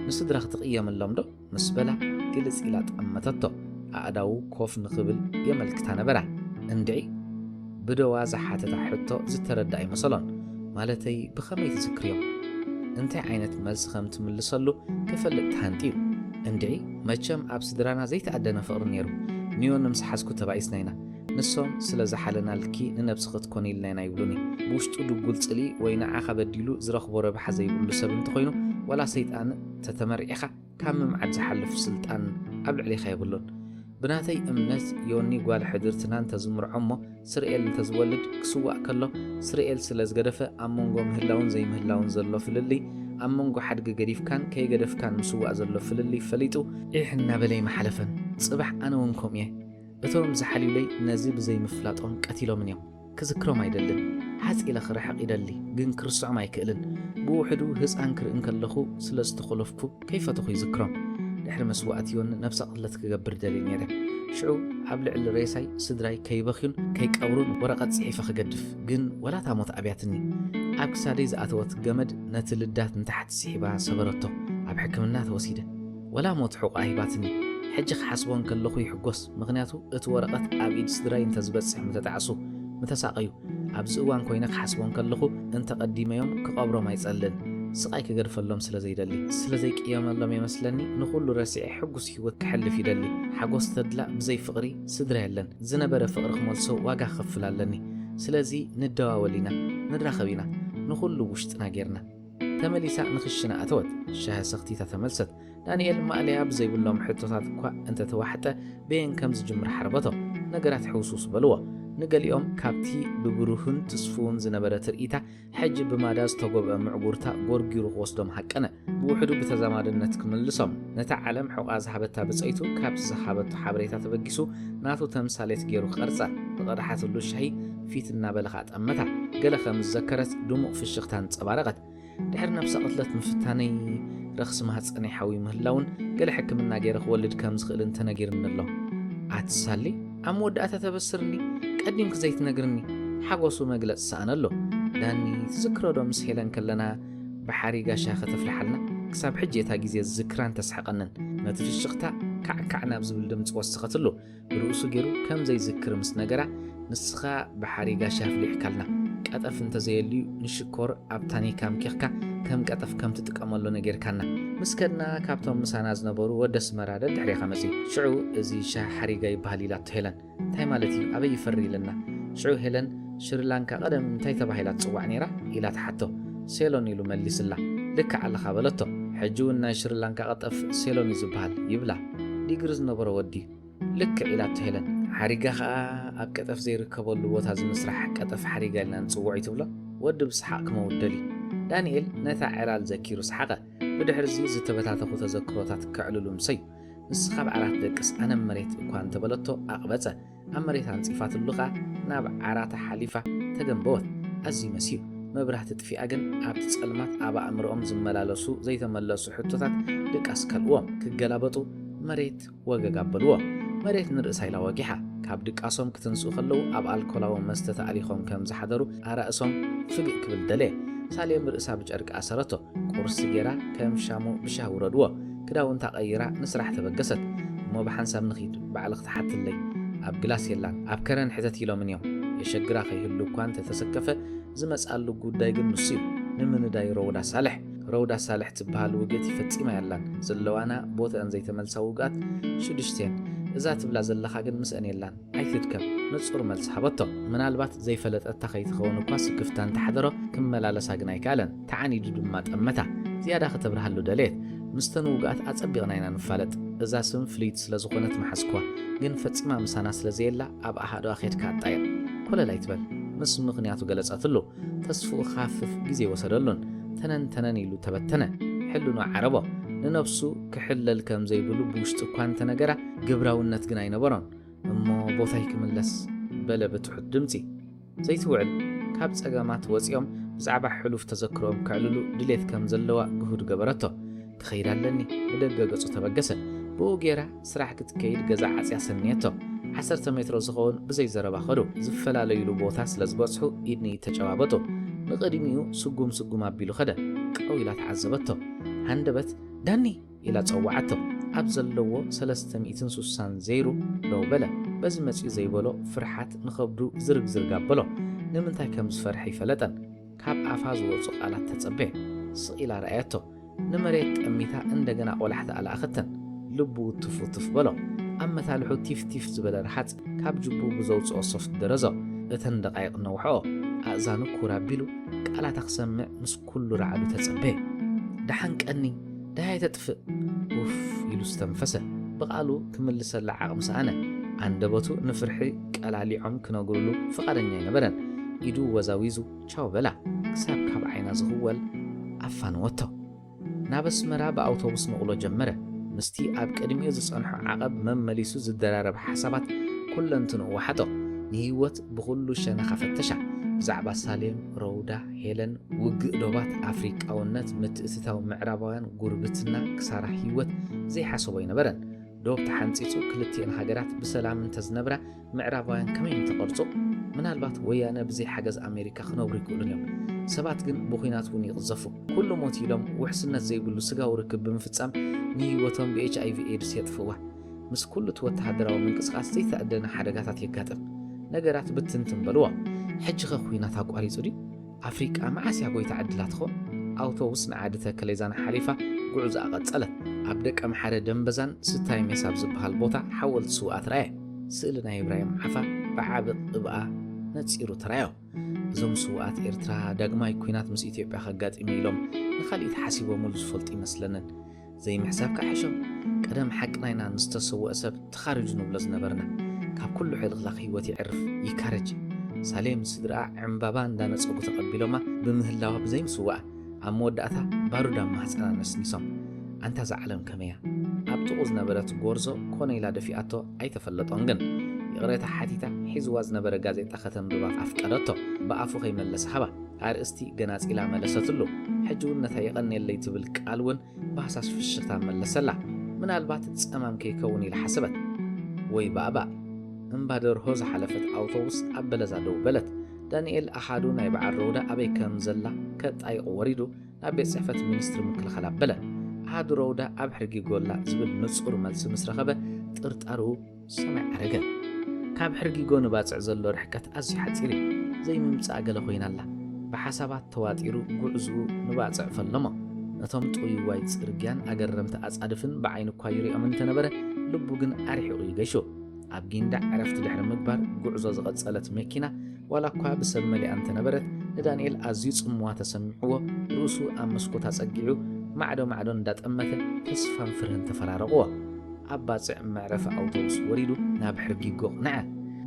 ንስድራኺ ትቕየምሎም ዶ? ምስ በላ ግልጽ ኢላ ጠመተቶ። ኣእዳዉ ኮፍ ንኽብል የመልክታ ነበራ። እንድዒ? ብደዋ ዝሓተታ ሕቶ ዝተረድኣ ኣይመሰሎን። ማለተይ ብኸመይ ትዝክርዮም? እንታይ ዓይነት መልሲ ከም ትምልሰሉ ክፈልጥ ተሃንጥዩ። እንድዒ፣ መቸም ኣብ ስድራና ዘይተኣደነ ፍቕሪ ነይሩ። ንዮኒ ምስ ሓዝኩ ተባኢስና ኢና። ንሶም ስለ ዝሓለናልኪ ንነብስኺ ትኮኒ ኢልና ኢና ይብሉኒ። ብውሽጡ ድጉል ጽልኢ ወይ ንዓኻ በዲሉ ዝረኽቦ ረብሓ ዘይብሉ ሰብ እንተኾይኑ፣ ዋላ ሰይጣን ተተመርዒኻ ካብ ምምዓድ ዝሓልፍ ስልጣን ኣብ ልዕሊኻ የብሉን። ብናተይ እምነት ዮኒ ጓል ሕድርትና እንተዝምርዖ እሞ ስርኤል እንተዝወልድ ክስዋእ ከሎ ስርኤል ስለ ዝገደፈ ኣብ መንጎ ምህላውን ዘይምህላውን ዘሎ ፍልልይ ኣብ መንጎ ሓድጊ ገዲፍካን ከይገደፍካን ምስዋእ ዘሎ ፍልልይ ፈሊጡ ዒሕ እናበለ ይመሓለፈን። ጽባሕ ኣነ እውን ከምኡ እየ። እቶም ዝሓልዩለይ ነዚ ብዘይምፍላጦም ቀቲሎምን እዮም። ክዝክሮም ኣይደልን። ሓጽ ኢለ ክርሕቕ ይደሊ፣ ግን ክርስዖም ኣይክእልን። ብውሕዱ ህጻን ክርኢ እንከለኹ ስለ ዝተኾለፍኩ ከይፈተኹ ይዝክሮም። ድሕሪ መስዋእቲ ዮኒ ነብሰ ቅትለት ክገብር ደልየ ነይረ። ሽዑ ኣብ ልዕሊ ሬሳይ ስድራይ ከይበኽዩን ከይቀብሩን ወረቐት ጽሒፈ ክገድፍ፣ ግን ወላ እታ ሞት ኣብያትኒ። ኣብ ክሳደይ ዝኣተወት ገመድ ነቲ ልዳት ንታሕቲ ስሒባ ሰበረቶ። ኣብ ሕክምና ተወሲደ። ወላ ሞት ሕቖኣ ሂባትኒ። ሕጂ ክሓስቦ እንከለኹ ይሕጎስ፣ ምኽንያቱ እቲ ወረቐት ኣብ ኢድ ስድራይ እንተዝበጽሕ ምተጣዕሱ፣ ምተሳቐዩ። ኣብዚ እዋን ኮይነ ክሓስቦ እንከለኹ እንተቐዲመዮም ክቐብሮም ኣይጸልን። ስቓይ ክገድፈሎም ስለ ዘይደሊ፣ ስለ ዘይቅየመሎም የመስለኒ ንኹሉ ረሲዐ ሕጉስ ህይወት ክሕልፍ ይደሊ። ሓጎስ ተድላ ብዘይ ፍቕሪ ስድራ የለን። ዝነበረ ፍቕሪ ክመልሶ ዋጋ ክኸፍል ኣለኒ። ስለዚ ንደዋወል ኢና፣ ንራኸብ ኢና፣ ንኹሉ ውሽጥና ጌርና። ተመሊሳ ንኽሽነ ኣተወት። ሻሂ ሰኽቲታ ተመልሰት። ዳንኤል ማእለያ ብዘይብሎም ሕቶታት እኳ እንተተዋሕጠ በየን ከም ዝጅምር ሓርበቶ። ነገራት ሕውስውስ በልዎ። ንገሊኦም ካብቲ ብብሩህን ትስፉውን ዝነበረ ትርኢታ ሕጂ ብማዳ ዝተጎብአ ምዕጉርታ ጎርጊሩ ክወስዶም ሃቀነ። ብውሕዱ ብተዛማድነት ክምልሶም። ነታ ዓለም ሕቖኣ ዝሃበታ ብጸይቱ ካብቲ ዝሃበቶ ሓበሬታ ተበጊሱ ናቱ ተምሳሌት ገይሩ ክቐርጻ። ዝቐድሓትሉ ሻሂ ፊት እናበለ ኸኣ ጠመታ። ገለ ከም ዝዘከረት ድሙቕ ፍሽኽታ ኣንጸባረቐት። ድሕሪ ነብሰ ቅትለት ምፍታነይ ረኽሲ ማህጸነይ ሓዊ ምህላውን ገለ ሕክምና ገይረ ክወልድ ከም ዝኽእልን ተነጊርኒ ኣሎ። ኣትሳሊ ኣብ መወዳእታ ተበስርኒ ቀዲምኪ ዘይትነግርኒ ሓጎሱ መግለጽ ሰኣነሉ። ዳኒ ትዝክሮ ዶ ምስ ሄለን ከለና ብሓሪ ጋሻ ከተፍልሓልና ክሳብ ሕጂ እታ ግዜ ዝዝክራን ተስሕቐንን ነቲ ፍሽኽታ ካዕካዕ ናብ ዝብል ድምፂ ወሰኸትሉ። ብርእሱ ገይሩ ከም ዘይዝክር ምስ ነገራ፣ ንስኻ ብሓሪጋ ሻፍሊሕካልና፣ ቀጠፍ እንተዘየልዩ ንሽኮር ኣብ ታኒካ ኣምኪኽካ ከም ቀጠፍ ከም ትጥቀመሉ ነጊርካና። ምስ ከድና ካብቶም ምሳና ዝነበሩ ወዲ ኣስመራ ደድሕሬኻ መጺኡ። ሽዑ እዚ ሻሂ ሓሪጋ ይበሃል ኢላቶ ሄለን። እንታይ ማለት እዩ? ኣበይ ይፈሪ ኢልና። ሽዑ ሄለን ሽሪላንካ ቀደም እንታይ ተባሂላ ትጽዋዕ ነይራ? ኢላ ትሓቶ። ሴሎን ኢሉ መሊስላ። ልክዕ ኣለኻ በለቶ። ሕጂ እውን ናይ ሽሪላንካ ቀጠፍ ሴሎን እዩ ዝበሃል ይብላ። ዲግሪ ዝነበሮ ወዲ። ልክዕ ኢላቶ ሄለን። ሓሪጋ ኸኣ ኣብ ቀጠፍ ዘይርከበሉ ቦታ ዝምስራሕ ቀጠፍ ሓሪጋ ኢልና ንጽውዖ እዩ ትብሎ። ወዲ ብሰሓቕ ክመውት ደልዩ። ዳንኤል ነታ ዕላል ዘኪሩ ሰሓቐ። ብድሕርዚ ዝተበታተኹ ተዘክሮታት ከዕልሉ ምሰዩ። ንስኻ ኣብ ዓራት ደቅስ ኣነ ኣብ መሬት እኳ እንተበለቶ ኣቕበጸ። ኣብ መሬት ኣንጺፋትሉ ኸኣ ናብ ዓራታ ሓሊፋ ተገንበወት። ኣዝዩ መስዩ። መብራህቲ ጥፊኣ ግን ኣብቲ ጸልማት ኣብ ኣእምሮኦም ዝመላለሱ ዘይተመለሱ ሕቶታት ድቃስ ከልእዎም። ክገላበጡ መሬት ወገግ ኣበልዎ። መሬት ንርእሳ ኢላ ወጊሓ። ካብ ድቃሶም ክትንስኡ ከለዉ ኣብ ኣልኮላዊ መስተ ተኣሊኾም ከም ዝሓደሩ ኣራእሶም ፍግእ ክብል ደለየ። ሳሌም ርእሳ ብጨርቂ ኣሰረቶ። ቁርሲ ጌራ ከም ሻሙ ብሻሂ ውረድዎ። ክዳውንታ ቀይራ ንስራሕ ተበገሰት። እሞ ብሓንሳብ ንኺድ፣ ባዕልኺ ትሓትለይ። ኣብ ግላስ የላን፣ ኣብ ከረን ሕተት ኢሎምን እዮም። የሸግራ ከይህሉ እኳ እንተተሰከፈ፣ ዝመጽኣሉ ጉዳይ ግን ንሱ እዩ። ንምንዳይ ረውዳ ሳልሕ። ረውዳ ሳልሕ ትበሃል ውግእቲ ፈጺማ የላን። ዘለዋና ቦተአን ዘይተመልሳ ውግኣት ሽዱሽተ እየን። እዛ ትብላ ዘለኻ ግን ምስአን የላን። ኣይትድከም፣ ንጹር መልሲ ሃበቶ። ምናልባት ዘይፈለጠታ ከይትኸውን እኳ ስክፍታ እንተሓደሮ፣ ክመላለሳ ግን ኣይከኣለን። ተዓኒዱ ድማ ጠመታ። ዝያዳ ከተብርሃሉ ደለየት። ምስተን ውግኣት ኣጸቢቕና ኢና ንፋለጥ። እዛ ስም ፍልይቲ ስለ ዝኾነት መሓዝኩዋ። ግን ፈጺማ ምሳና ስለ ዘየላ፣ ኣብ ኣሃዱኣ ኬድካ ኣጣየቕ። ኮለል ኣይትበል። ምስ ምኽንያቱ ገለጸትሉ። ተስፍኡ ክሃፍፍ ግዜ ወሰደሉን። ተነን ተነን ኢሉ ተበተነ። ሕልኖ ዓረቦ። ንነብሱ ክሕለል ከም ዘይብሉ ብውሽጢ እኳ እንተነገራ፣ ግብራውነት ግን ኣይነበሮን። እሞ ቦታይ ክምለስ በለ ብትሑት ድምጺ። ዘይትውዕል፣ ካብ ጸገማት ወጺኦም ብዛዕባ ሕሉፍ ተዘክሮኦም ከዕልሉ ድሌት ከም ዘለዋ ግሁድ ገበረቶ። ክኸይድ ኣለኒ፣ ንደገ ገጹ ተበገሰ። ብኡ ጌራ ስራሕ ክትከይድ ገዛ ዓጽያ ሰንየቶ። ዓሰርተ ሜትሮ ዝኸውን ብዘይ ዘረባ ኸዱ። ዝፈላለዩሉ ቦታ ስለ ዝበጽሑ ኢድ ንኢድ ተጨባበጡ። ንቕድሚኡ ስጉም ስጉም ኣቢሉ ኸደ። ቀው ኢላ ተዓዘበቶ። ሃንደበት፣ ዳኒ! ኢላ ጸዋዓቶ። ኣብ ዘለዎ ሰለስተ ሚእትን ስሳን ዘይሩ ደው በለ። በዚ መጺኡ ዘይበሎ ፍርሓት ንኸብዱ ዝርግዝርግ ኣበሎ። ንምንታይ ከም ዝፈርሐ ይፈለጠን። ካብ ኣፋ ዝወጹ ቃላት ተጸበየ። ስቕ ኢላ ረኣየቶ። ንመሬት ጠሚታ እንደገና ቆላሕታ ኣለኣኸተን። ልቡ ትፍ ትፍ በሎ። ኣብ መታልሑ ቲፍ ቲፍ ዝበለ ረሃጽ ካብ ጅቡ ብዘውጽኦ ሶፍት ደረዞ። እተን ደቓይቕ ነውሐኦ። ኣእዛኑ ኩር ኣቢሉ ቃላታ ክሰምዕ ምስ ኩሉ ራዕዱ ተጸበየ። ደሓን ቀኒ፣ ደሃይ ተጥፍእ። ውፍ ኢሉ ዝተንፈሰ። ብቓሉ ክምልሰላ ዓቕሚ ሰኣነ። ኣንደበቱ ንፍርሒ ቀላሊዖም ክነግሩሉ ፍቓደኛ ኣይነበረን። ኢዱ ወዛዊዙ ቻው በላ። ክሳብ ካብ ዓይና ዝኽወል ኣፋነወቶ። ናብ ኣስመራ ብኣውቶቡስ ንቕሎ ጀመረ። ምስቲ ኣብ ቅድሚኡ ዝጸንሖ ዓቐብ መመሊሱ ዝደራረብ ሓሳባት ኩለንትንኡ ወሓጦ። ንህይወት ብኹሉ ሸነኻ ፈተሻ። ብዛዕባ ሳሌም፣ ረውዳ፣ ሄለን፣ ውግእ ዶባት፣ ኣፍሪቃውነት፣ ምትእትታው ምዕራባውያን፣ ጉርብትና፣ ክሳራ ህይወት ዘይሓሰቦ ኣይነበረን። ዶብ ተሓንጺጹ ክልቲኤን ሃገራት ብሰላም እንተዝነብራ ምዕራባውያን ከመይ ምተቐርጹ? ምናልባት ወያነ ብዘይ ሓገዝ ኣሜሪካ ክነብሩ ይክእሉን እዮም። ሰባት ግን ብኹናት እውን ይቕዘፉ። ኩሉ ሞት ኢሎም ውሕስነት ዘይብሉ ስጋዊ ርክብ ብምፍጻም ንህይወቶም ብኤች ኣይ ቪ ኤድስ የጥፍእዋ። ምስ ኩሉ እቲ ወተሃደራዊ ምንቅስቓስ ዘይተኣደነ ሓደጋታት የጋጥም። ነገራት ብትንትን በልዎ። ሕጂ ኸ ኹናት ኣቋሪጹ ድዩ? ኣፍሪቃ መዓስ እያ ጎይታ ዕድላ ትኾን? ኣውቶቡስ ንዓዲ ተከሌዛን ሓሊፋ ጉዕዞኣ ቀጸለት። ኣብ ደቀምሓረ ደምበዛን ስታይ ሜስ ኣብ ዝበሃል ቦታ ሓወልቲ ስውኣት ረኣየ። ስእሊ ናይ እብራሂም ዓፋ ብዓቢ ቅብኣ ነጺሩ ተራዮ። እዞም ስውኣት ኤርትራ ዳግማይ ኲናት ምስ ኢትዮጵያ ከጋጥም ኢሎም ንኻልኢት ሓሲቦምሉ ዝፈልጡ ይመስለንን። ዘይምሕሳብ ክሓሾም። ቀደም ሓቅና ኢና ንዝተሰወአ ሰብ ተኻሪጁ ንብሎ ዝነበርና። ካብ ኩሉ ሕልኽላኽ ህይወት ይዕርፍ፣ ይካረጅ። ሳሌም ስድራኣ ዕምባባ እንዳነጸጉ ተቐቢሎማ ብምህላዋ ብዘይምስዋኣ፣ ኣብ መወዳእታ ባሩድ ኣብ ማህጸና ነስኒሶም። ኣንታ እዛ ዓለም ከመያ። ኣብ ጥቑ ዝነበረት ጎርዞ ኮነ ኢላ ደፊኣቶ ኣይተፈለጦን ግን። ይቕሬታ ሓቲታ ሒዝዋ ዝነበረ ጋዜጣ ከተንብባ ኣፍቀደቶ። ብኣፉ ከይመለሰ ሃባ። ኣርእስቲ ገናጺላ መለሰትሉ። ሕጂ እውን ነታ የቐንየለይ ትብል ቃል እውን ብሃሳስ ፍሽኽታ መለሰላ። ምናልባት ጸማም ከይከውን ኢላ ሓሰበት። ወይ ባእባእ። እምባ ደርሆ ዝሓለፈት ኣውቶቡስ ኣብ በለዛ ደው በለት። ዳንኤል ኣሃዱ ናይ በዓል ረውዳ ኣበይ ከም ዘላ ከጣይቑ ወሪዱ ናብ ቤት ጽሕፈት ሚኒስትሪ ምክልኻል ኣበለ። ኣሃዱ ረውዳ ኣብ ሕርጊጎ ኣላ ዝብል ንጹር መልሲ ምስ ረኸበ ጥርጣርኡ ሰማይ ዓረገ። ካብ ሕርጊጎ ንባጽዕ ዘሎ ርሕቀት ኣዝዩ ሓጺር እዩ። ዘይምምጻእ ገለ ኮይና ኣላ። ብሓሳባት ተዋጢሩ ጉዕዝኡ ንባጽዕ ፈለሞ። ነቶም ጥውይዋይ ጽርግያን ኣገረምቲ ኣጻድፍን ብዓይኑ እኳ ይሪኦም እንተነበረ፣ ልቡ ግን ኣርሒቑ እዩ ገይሹ። ኣብ ጊንዳዕ ዕረፍቲ ድሕሪ ምግባር ጉዕዞ ዝቐጸለት መኪና፣ ዋላ እኳ ብሰብ መሊኣ እንተነበረት፣ ንዳንኤል ኣዝዩ ጽምዋ ተሰሚዕዎ፣ ርእሱ ኣብ መስኮት ኣጸጊዑ ማዕዶ ማዕዶ እንዳጠመተ ተስፋን ፍርህን ተፈራረቕዎ። ኣብ ባጽዕ መዕረፊ ኣውቶቡስ ወሪዱ ናብ ሕርጊጎ ኣቕንዐ።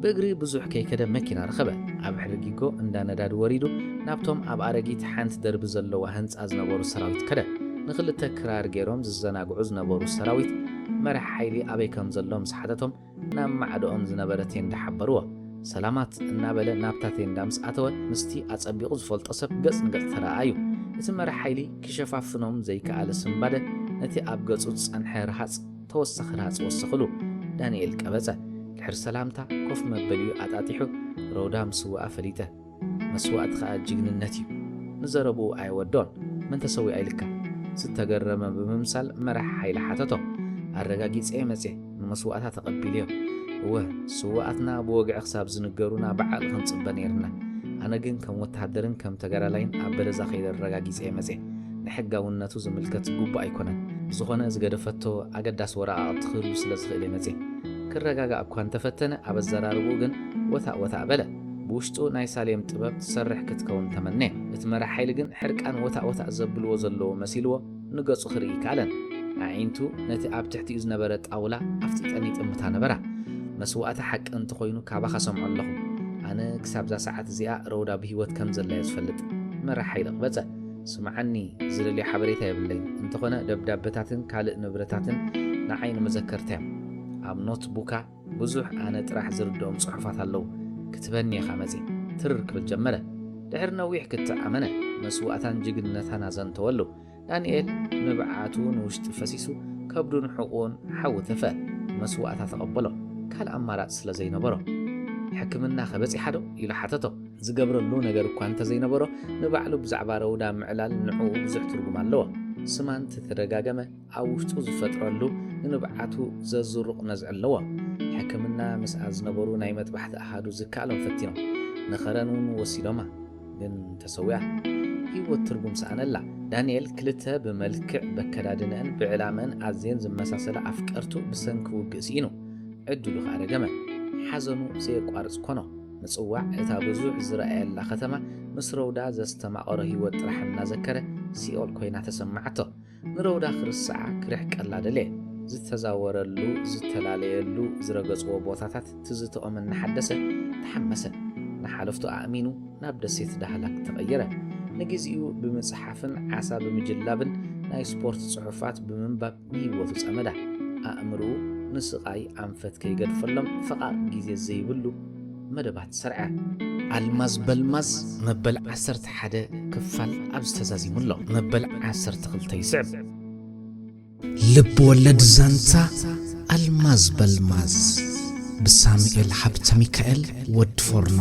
ብእግሪ ብዙሕ ከይከደ መኪና ረኸበ። ኣብ ሕርጊጎ እንዳ ነዳዲ ወሪዱ ናብቶም ኣብ ኣረጊት ሓንቲ ደርቢ ዘለዋ ህንጻ ዝነበሩ ሰራዊት ከደ። ንኽልተ ክራር ገይሮም ዝዘናግዑ ዝነበሩ ሰራዊት መራሕ ሓይሊ ኣበይ ከም ዘሎ ምስ ሓተቶም ናብ ማዕዶኦም ዝነበረ ቴንዳ ሓበርዎ። ሰላማት እናበለ ናብታ ቴንዳ ምስ ኣተወ ምስቲ ኣጸቢቑ ዝፈልጦ ሰብ ገጽ ንገጽ ተረኣኣዩ። እቲ መራሕ ሓይሊ ክሸፋፍኖም ዘይከኣለ ስንባደ ነቲ ኣብ ገጹ ዝጸንሐ ረሃጽ ተወሳኺ ረሃጽ ወሰኽሉ። ዳንኤል ቀበጸ። ድሕሪ ሰላምታ ኮፍ መበሊኡ ኣጣጢሑ፣ ሮዳ ምስዋኣ ፈሊጠ። መስዋእቲ ኸኣ ጅግንነት እዩ። ንዘረብኡ ኣየወዶን። መን ተሰዊኣ ኢልካ? ዝተገረመ ብምምሳል መራሕ ሓይሊ ሓተቶ። ኣረጋጊጸ እየ መጽየ፣ ንመስዋእታ ተቐቢለዮ። እወ፣ ስውኣትና ብወግዒ ክሳብ ዝንገሩና ብዓቕሊ ክንጽበ ነይርና። ኣነ ግን ከም ወተሃደርን ከም ተጋዳላይን ኣብ በለዛ ከይደ ኣረጋጊጸ እየ መጽየ። ንሕጋውነቱ ዝምልከት ግቡእ ኣይኮነን። ብዝኾነ ዝገደፈቶ ኣገዳሲ ወረቓቕቲ ክህሉ ስለ ዝኽእል እየ መጽየ። ክረጋጋእ እኳ እንተፈተነ፣ ኣብ ኣዘራርብኡ ግን ወታእ ወታእ በለ። ብውሽጡ ናይ ሳሌም ጥበብ ትሰርሕ ክትከውን ተመነየ። እቲ መራሕ ሓይሊ ግን ሕርቃን ወታእ ወታእ ዘብልዎ ዘለዎ መሲልዎ ንገጹ ክርኢ ይከኣለን። ኣዒንቱ ነቲ ኣብ ትሕቲኡ ዝነበረ ጣውላ ኣፍጢጠን ይጥምታ ነበራ። መስዋእቲ ሓቂ እንተኾይኑ ካባኻ ሰምዖ ኣለኹ። ኣነ ክሳብዛ ሰዓት እዚኣ ረውዳ ብህይወት ከም ዘላ እየ ዝፈልጥ። መራሕ ሓይሊ ቅበጸ። ስምዓኒ፣ ዝደልዮ ሓበሬታ የብለይን። እንተኾነ ደብዳበታትን ካልእ ንብረታትን ንዓይ ንመዘከርታ እዮም። ኣብ ኖትቡካ ብዙሕ ኣነ ጥራሕ ዝርድኦም ጽሑፋት ኣለዉ። ክትበኒ ኢኻ መጺ። ትርር ክብል ጀመረ። ድሕሪ ነዊሕ ክትዕ ኣመነ። መስዋእታን ጅግንነታን ኣዘንተወሉ። ዳንኤል ንብዓቱ ንውሽጢ ፈሲሱ፣ ከብዱን ሕቑኡን ሓዊ ተፈ። መስዋእታ ተቐበሎ። ካልእ ኣማራጺ ስለ ዘይነበሮ። ሕክምና ከ በጺሓ ዶ? ኢሉ ሓተቶ። ዝገብረሉ ነገር እኳ እንተዘይነበሮ፣ ንባዕሉ ብዛዕባ ረውዳ ምዕላል ንዕኡ ብዙሕ ትርጉም ኣለዎ። ስማ እንተተደጋገመ፣ ኣብ ውሽጡ ዝፈጥረሉ ንንብዓቱ ዘዝሩቕ ነዝዒ ኣለዎ። ሕክምና ምስኣ ዝነበሩ ናይ መጥባሕቲ ኣሃዱ ዝከኣሎም ፈቲኖም። ንኸረን እውን ወሲዶማ፣ ግን ተሰዊኣ። ህይወት ትርጉም ሰኣነላ። ዳንኤል ክልተ ብመልክዕ በከዳድነአን ብዕላመን ኣዝየን ዝመሳሰላ ኣፍቀርቱ ብሰንኪ ውግእ ስኢኑ። ዕድሉ ከኣ ረገመ። ሓዘኑ ዘየቋርጽ ኮኖ። ምጽዋዕ እታ ብዙሕ ዝረኣየላ ከተማ ምስ ረውዳ ዘስተማቐሮ ህይወት ጥራሕ እናዘከረ ሲኦል ኮይና ተሰማዓቶ። ንረውዳ ክርስዓ ክርሕቀላ ደለየ። ዝተዛወረሉ፣ ዝተላለየሉ፣ ዝረገጽዎ ቦታታት ትዝተኦም እናሓደሰ ተሓመሰ። ንሓለፍቱ ኣእሚኑ ናብ ደሴት ዳህላክ ተቐየረ። ንግዚኡ ብምጽሓፍን ዓሳ ብምጅላብን ናይ ስፖርት ጽሑፋት ብምንባብ ንህይወቱ ጸመዳ። ኣእምርኡ ንስቓይ ኣንፈት ከይገድፈሎም ፈቓቕ ግዜ ዘይብሉ መደባት ሰርዐ። ኣልማዝ በልማዝ መበል ዓሰርተ ሓደ ክፋል ኣብዚ ተዛዚሙ ኣሎ። መበል ዓሰርተ ክልተ ይስዕብ። ልብ ወለድ ዛንታ ኣልማዝ በልማዝ ብሳሙኤል ሃብተ ሚካኤል ወዲ ፎርኖ።